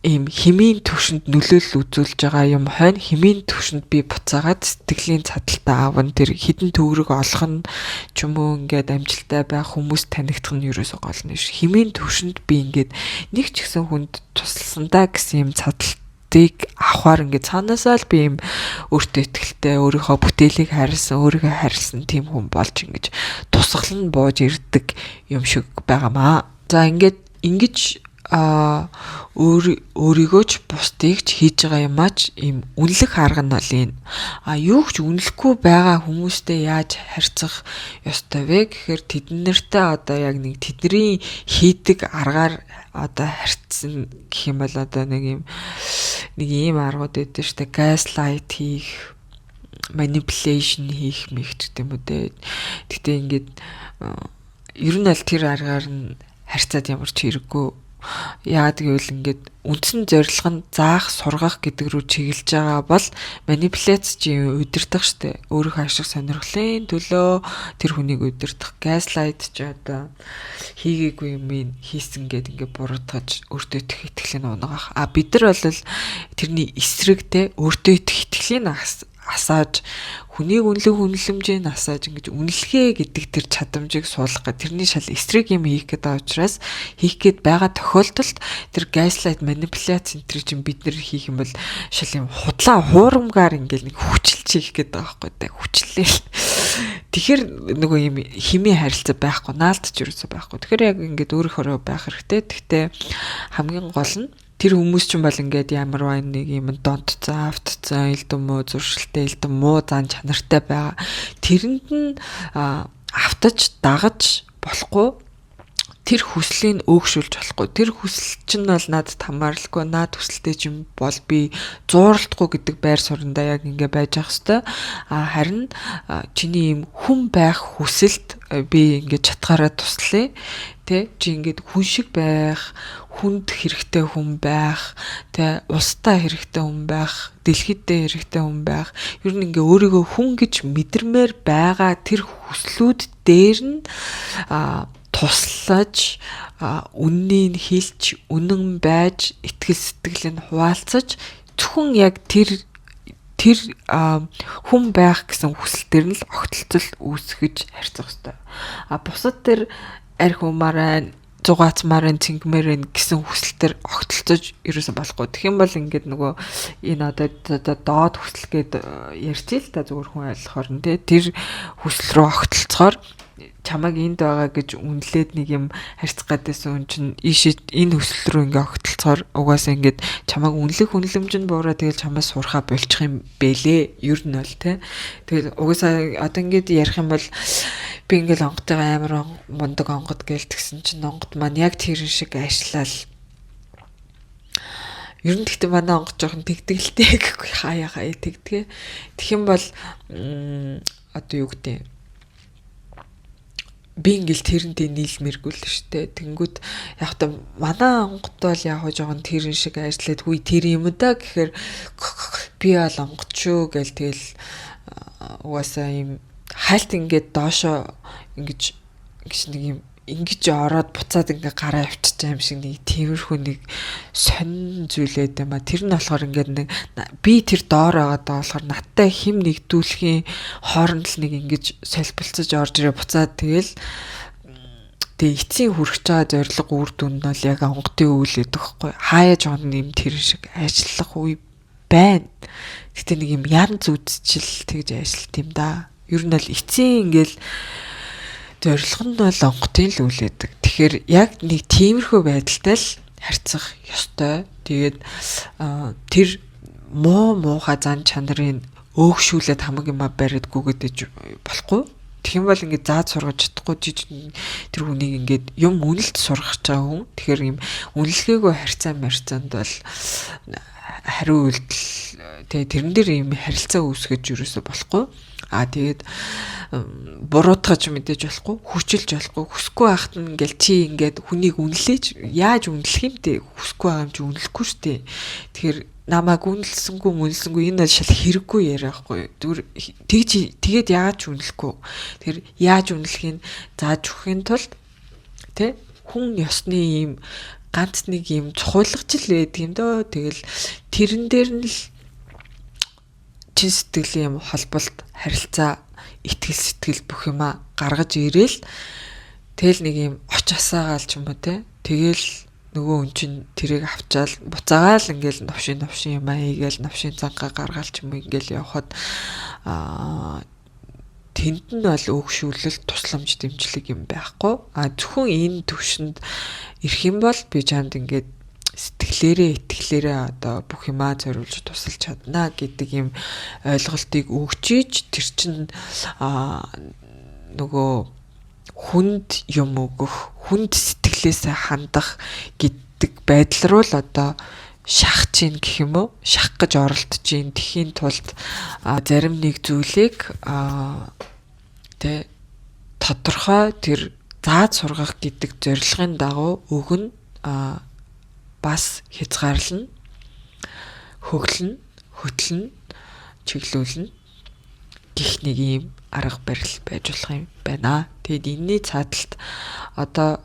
ийм химийн төвшөнд нөлөөлөл үзүүлж байгаа юм хойно химийн төвшөнд би буцаагаад сэтгэлийн цадалтаа авна, тэр хідэн төгрөг олох нь ч юм уу, ингээд амжилттай байх, хүмүүс танигдах нь ерөөсөө гол нь ш. Химийн төвшөнд би ингээд нэг ч гэсэн хүнд тусалсан даа гэсэн юм цадалтыг авахар ингээд цаанаасаа л би юм өөртөө итгэлтэй, өөрийнхөө бүтээлийг хайрлсан, өөрийгөө хайрлсан тийм хүн болж ингэж тусгал нь бууж ирдэг юм шиг байгаамаа. За, ингээд ингэж өөрийгөө ч бусдыг ч хийж байгаа юмаач ийм үнэлэх арга нь бол энэ. А юу ч үнэлэхгүй байгаа хүмүүстэй яаж харьцах ёстой вэ гэхээр тэд нартай одоо яг нэг тэдний хийдэг аргаар одоо харьцсан гэх юм бол одоо нэг ийм аргууд өгдөө штэ, gaslight хийх, manipulation хийх мэх гэдэг юм уу те. Гэтэ ингээд ер нь аль тэр аргаар нь харьцаад ямар ч хэрэггүй. Яагаад гэвэл ингээд үндсэн зорилго нь заах, сургах гэдэг рүү чиглэж байгаа бол манипуляц чи удирдах штэ. Өөрийнхөө ашиг сонирхлын төлөө тэр хүнийг удирдах. Gaslight ч одоо хийгээгүй юм хийсэн гэд ингээд буруутгаж өөртөө итгэх итгэлийг унагах. А бид нар бол тэрний эсрэг те, өөртөө итгэх итгэлийг асааж, хүнийг үнэлэх үнэлэмжийг асааж, ингэж үнэлэхээ гэдэг тэр чадамжийг суулгах гэх тэрний шал эсрэг юм хийх гэдэг учраас хийх гээд байгаа тохиолдолд тэр gaslight, манипуляц энэ чинь бид нэр хийх юм бол шал юм худлаа хуурамгаар ингээл нэг хүчилж хийх гэдэг байгаа байхгүй та, хүчлээл. Тэгэхээр нөгөө юм химийн харилцаа байхгүй, наалдч юусоо байхгүй. Тэгэхээр яг ингээд өөрийнхөө байх хэрэгтэй. Гэхдээ хамгийн гол нь тэр хүмүүс ч юм бол ингээд ямар байна нэг юм донтцсон, автцсан, элдэн муу зуршилтай, элдэн муу зан чанартай байгаа. Тэрэнд нь автаж дагаж болохгүй, тэр хүслийг өөгшүүлж болохгүй. Тэр хүсэл чинь бол надад хамааралгүй, наад хүсэлтэй чинь бол би зууралдахгүй гэдэг байр суурьндаа яг ингээ байж ах хэвээр. А харин чиний ийм хүн байх хүсэлд би ингээ чатгаараа туслая. Тэ, чи ингээд хүн шиг байх, хүнд хэрэгтэй хүн байх, тэ, улстай хэрэгтэй хүн байх, дэлхийдээ хэрэгтэй хүн байх. Ер нь ингээ өөрийгөө хүн гэж мэдэрмээр байгаа тэр хүслүүд дээр нь туслаж, үннийг хэлж, үнэн байж, итгэл сэтгэлийг хуваалцаж, зөвхөн яг тэр тэр хүн байх гэсэн хүсэл дээр нь л огтлцол үүсгэж харьцах хэрэгтэй. А бусад тэр арх умаар байна, зугаацмаар байна, цэнгмээр байна гэсэн хүсэл төр огтлцож ерөөсөн болохгүй. Тэгэх юм бол ингээд нөгөө энэ одоо доод хүсэл гээд ярьж л та, зүгээр хүн ойлгохоор нь тий, тэр хүсэл рүү огтлцохоор чамайг энд байгаа гэж үнэлээд нэг юм харьцах гэдээсэн хүн чинь ийшээ энэ хүсэл рүү ингээ огтлцохоор угаасаа ингээд чамайг үнэлэх үнэлэмж нь буураа, тэгэл чамаас сурхаа болчих юм бэлээ. Ер нь бол те. Тэгэл угаасаа одоо ингээд ярих юм бол би ингээл онготойгоо амар мундаг онгод гээл тэгсэн чинь онгод маань яг тэрэн шиг ажиллал. Ер нь гэхдээ манай онгод жоохон тэгдгэлтэй гэхгүй, хаяа хаяа тэгдэгэ. Тэгэх юм бол одоо юу гэдэг, би ингээл тэрнтэй нийлмээргүй л штэ. Тэнгүүд яг та манай онгод бол яг жоохон тэрэн шиг ажиллаад хүй тэр юм да гэхээр би бол онгод шүү гэл, тэгэл угаасаа юм хальт ингээд доошо ингэж ингэж нэг юм ингэж ороод буцаад ингээ гараа авчиж байгаа юм шиг нэг тиймэрхүү нэг сонин зүйлээд юм а. Тэр нь болохоор ингээд нэг би тэр доор байгаа даа болохоор надтай хим нэгдүүлэхийн хооронд л нэг ингэж солбилцож орж ирээ буцаад тэгэл. Тэгээ эцсийн хүрэж байгаа зорилго үр дүн нь бол яг онгодын үйл гэдэг байхгүй. Хаяа жоон юм тэр шиг ажиллах үе байна. Гэтэ нэг юм янз үзчил тэгж ажиллалт юм да. Ер нь бол эцсийн ингээл зорилго нь бол онготын л үйл байдаг. Тэгэхээр яг нэг тиймэрхүү байдалтай л харьцах ёстой. Тэгээд тэр муу муухай зан чанарын өөгшүүлээд хамаг юма бариад гүгэдэж болохгүй. Тэгэх юм бол ингээд зааж сургаж чадахгүй тэр хүнийг ингээд юм үнэлт сургах байгаа хүн. Тэгэхээр юм үнэлгээгүй харьцаа марьцаанд бол хариу үйлдэл тэгээ тэрэн дээр юм харилцаа үүсгэж юусоо болохгүй. Аа тэгээд буруутгаж мэдээж болохгүй, хүчилж болохгүй. Хүсэхгүй байхад нь ингээл чи ингээд хүнийг үнэлээч яаж үнэлэх юм те? Хүсэхгүй байгаа юм чи үнэлэхгүй шүү дээ. Тэгэхээр намайг үнэлсэнгүй мүнэлсэнгүй энэ бол шал хэрэггүй яриа байхгүй. Зүгээр тэгж тэгээд яагаад ч үнэлэхгүй. Тэгэхээр яаж үнэлэхийг зааж өгөхийн тулд тэ хүн ёсны ийм ганц нэг ийм цухуйлагч л байдаг юм дөө. Тэгэл тэрэн дээр нь л чин сэтгэлийн юм холболт, харилцаа, итгэл сэтгэл бүх юма гаргаж ирээл тэгэл нэг юм оч асаагаал ч юм уу те. Тэгэл нөгөө хүн чинь тэрийг авчаал буцаагаал ингээл новшин новшин юм аа хийгээл новшин зангаа гаргаал ч юм уу ингээл явхад тэнд нь бол өөгшүүлэл тусламж дэмжлэг юм байхгүй. А зөвхөн энэ төвшөнд ирэх юм бол би чамд ингээд сэтгэлээрээ итгэлээрээ одоо бүх юмаа зориулж тусалж чадна гэдэг юм ойлголтыг өгчийж тэр чинь нөгөө хүнд юм өгөх, хүнд сэтгэлээсээ хандах гэдэг байдал руу л одоо шахаж чинь гэх юм уу? Шахах гэж оролдож чинь тэхийн тулд зарим нэг зүйлийг тэ тодорхой тэр зааж сургах гэдэг зорилгын дагуу өгнө, бас хязгаарлана, хөглөнө, хөтлөнө, чиглүүлнэ гэх нэг ийм арга барил байж болох юм байна. Тэгэд энэний цааталт одоо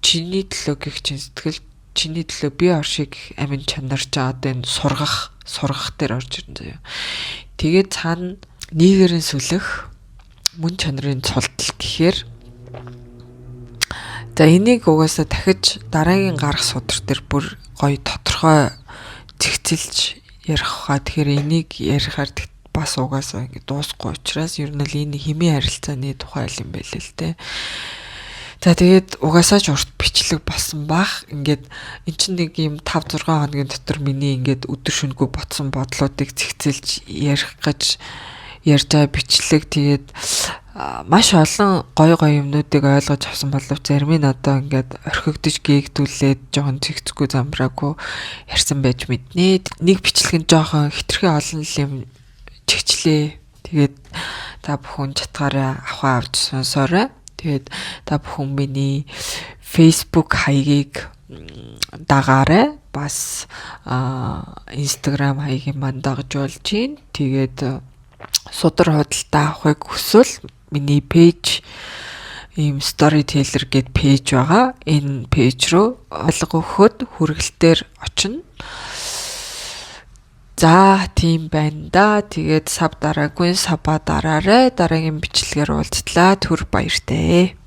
чиний төлөө гих чин сэтгэл, чиний төлөө би оршиг гэх амин чанар ч одоо энэ сургах дээр орж ирнэ заяа. Тэгээд цаана нийгэрийн сүлэх мөн чанарын цултал гэхээр за энийг угаасаа дахиж дараагийн гарах судар дээр бүр гоё тодорхой зэгцэлж ярих хаа. Тэгэхээр энийг ярихаар бас угаасаа ингэ дуусахгүй учраас ер нь л энэ хэмийн харилцааны тухай юм байл л те. За тэгээд угаасаа ч урт бичлэг болсон бах. Ингээд эн чинь нэг юм 5 6 хоногийн дотор миний ингээд өдөр шөнөгүй ботсон бодлуудыг зэгцэлж ярих гэж ярьж байгаа бичлэг. Тэгээд маш олон гоё гоё юмнуудыг ойлгож авсан боловч зарим нь одоо ингээд орхигдож гээгдүүлээд жоохон зэгцгүй замбраагүй ярьсан байж мэднэ. Нэг бичлэг нь жоохон хитрхи олон юм чигчлээ. Тэгээд та бүхэн чатгаараа авахаа авч сонсоорой. Тэгээд та бүхэн миний Facebook хаягийг дагаарай. Бас Instagram хаягийг мань дагаж болж байна. Тэгээд судар худалдаа авахыг хүсвэл миний page ийм storyteller гэд page байгаа. Энэ page рүү алга өгөхөд хүргэлтээр очино. За тийм байна да. Тэгээд sub дараагүй sub аа дараарай. Дараагийн бичлэгээр уулзлаа. Түр баяртай.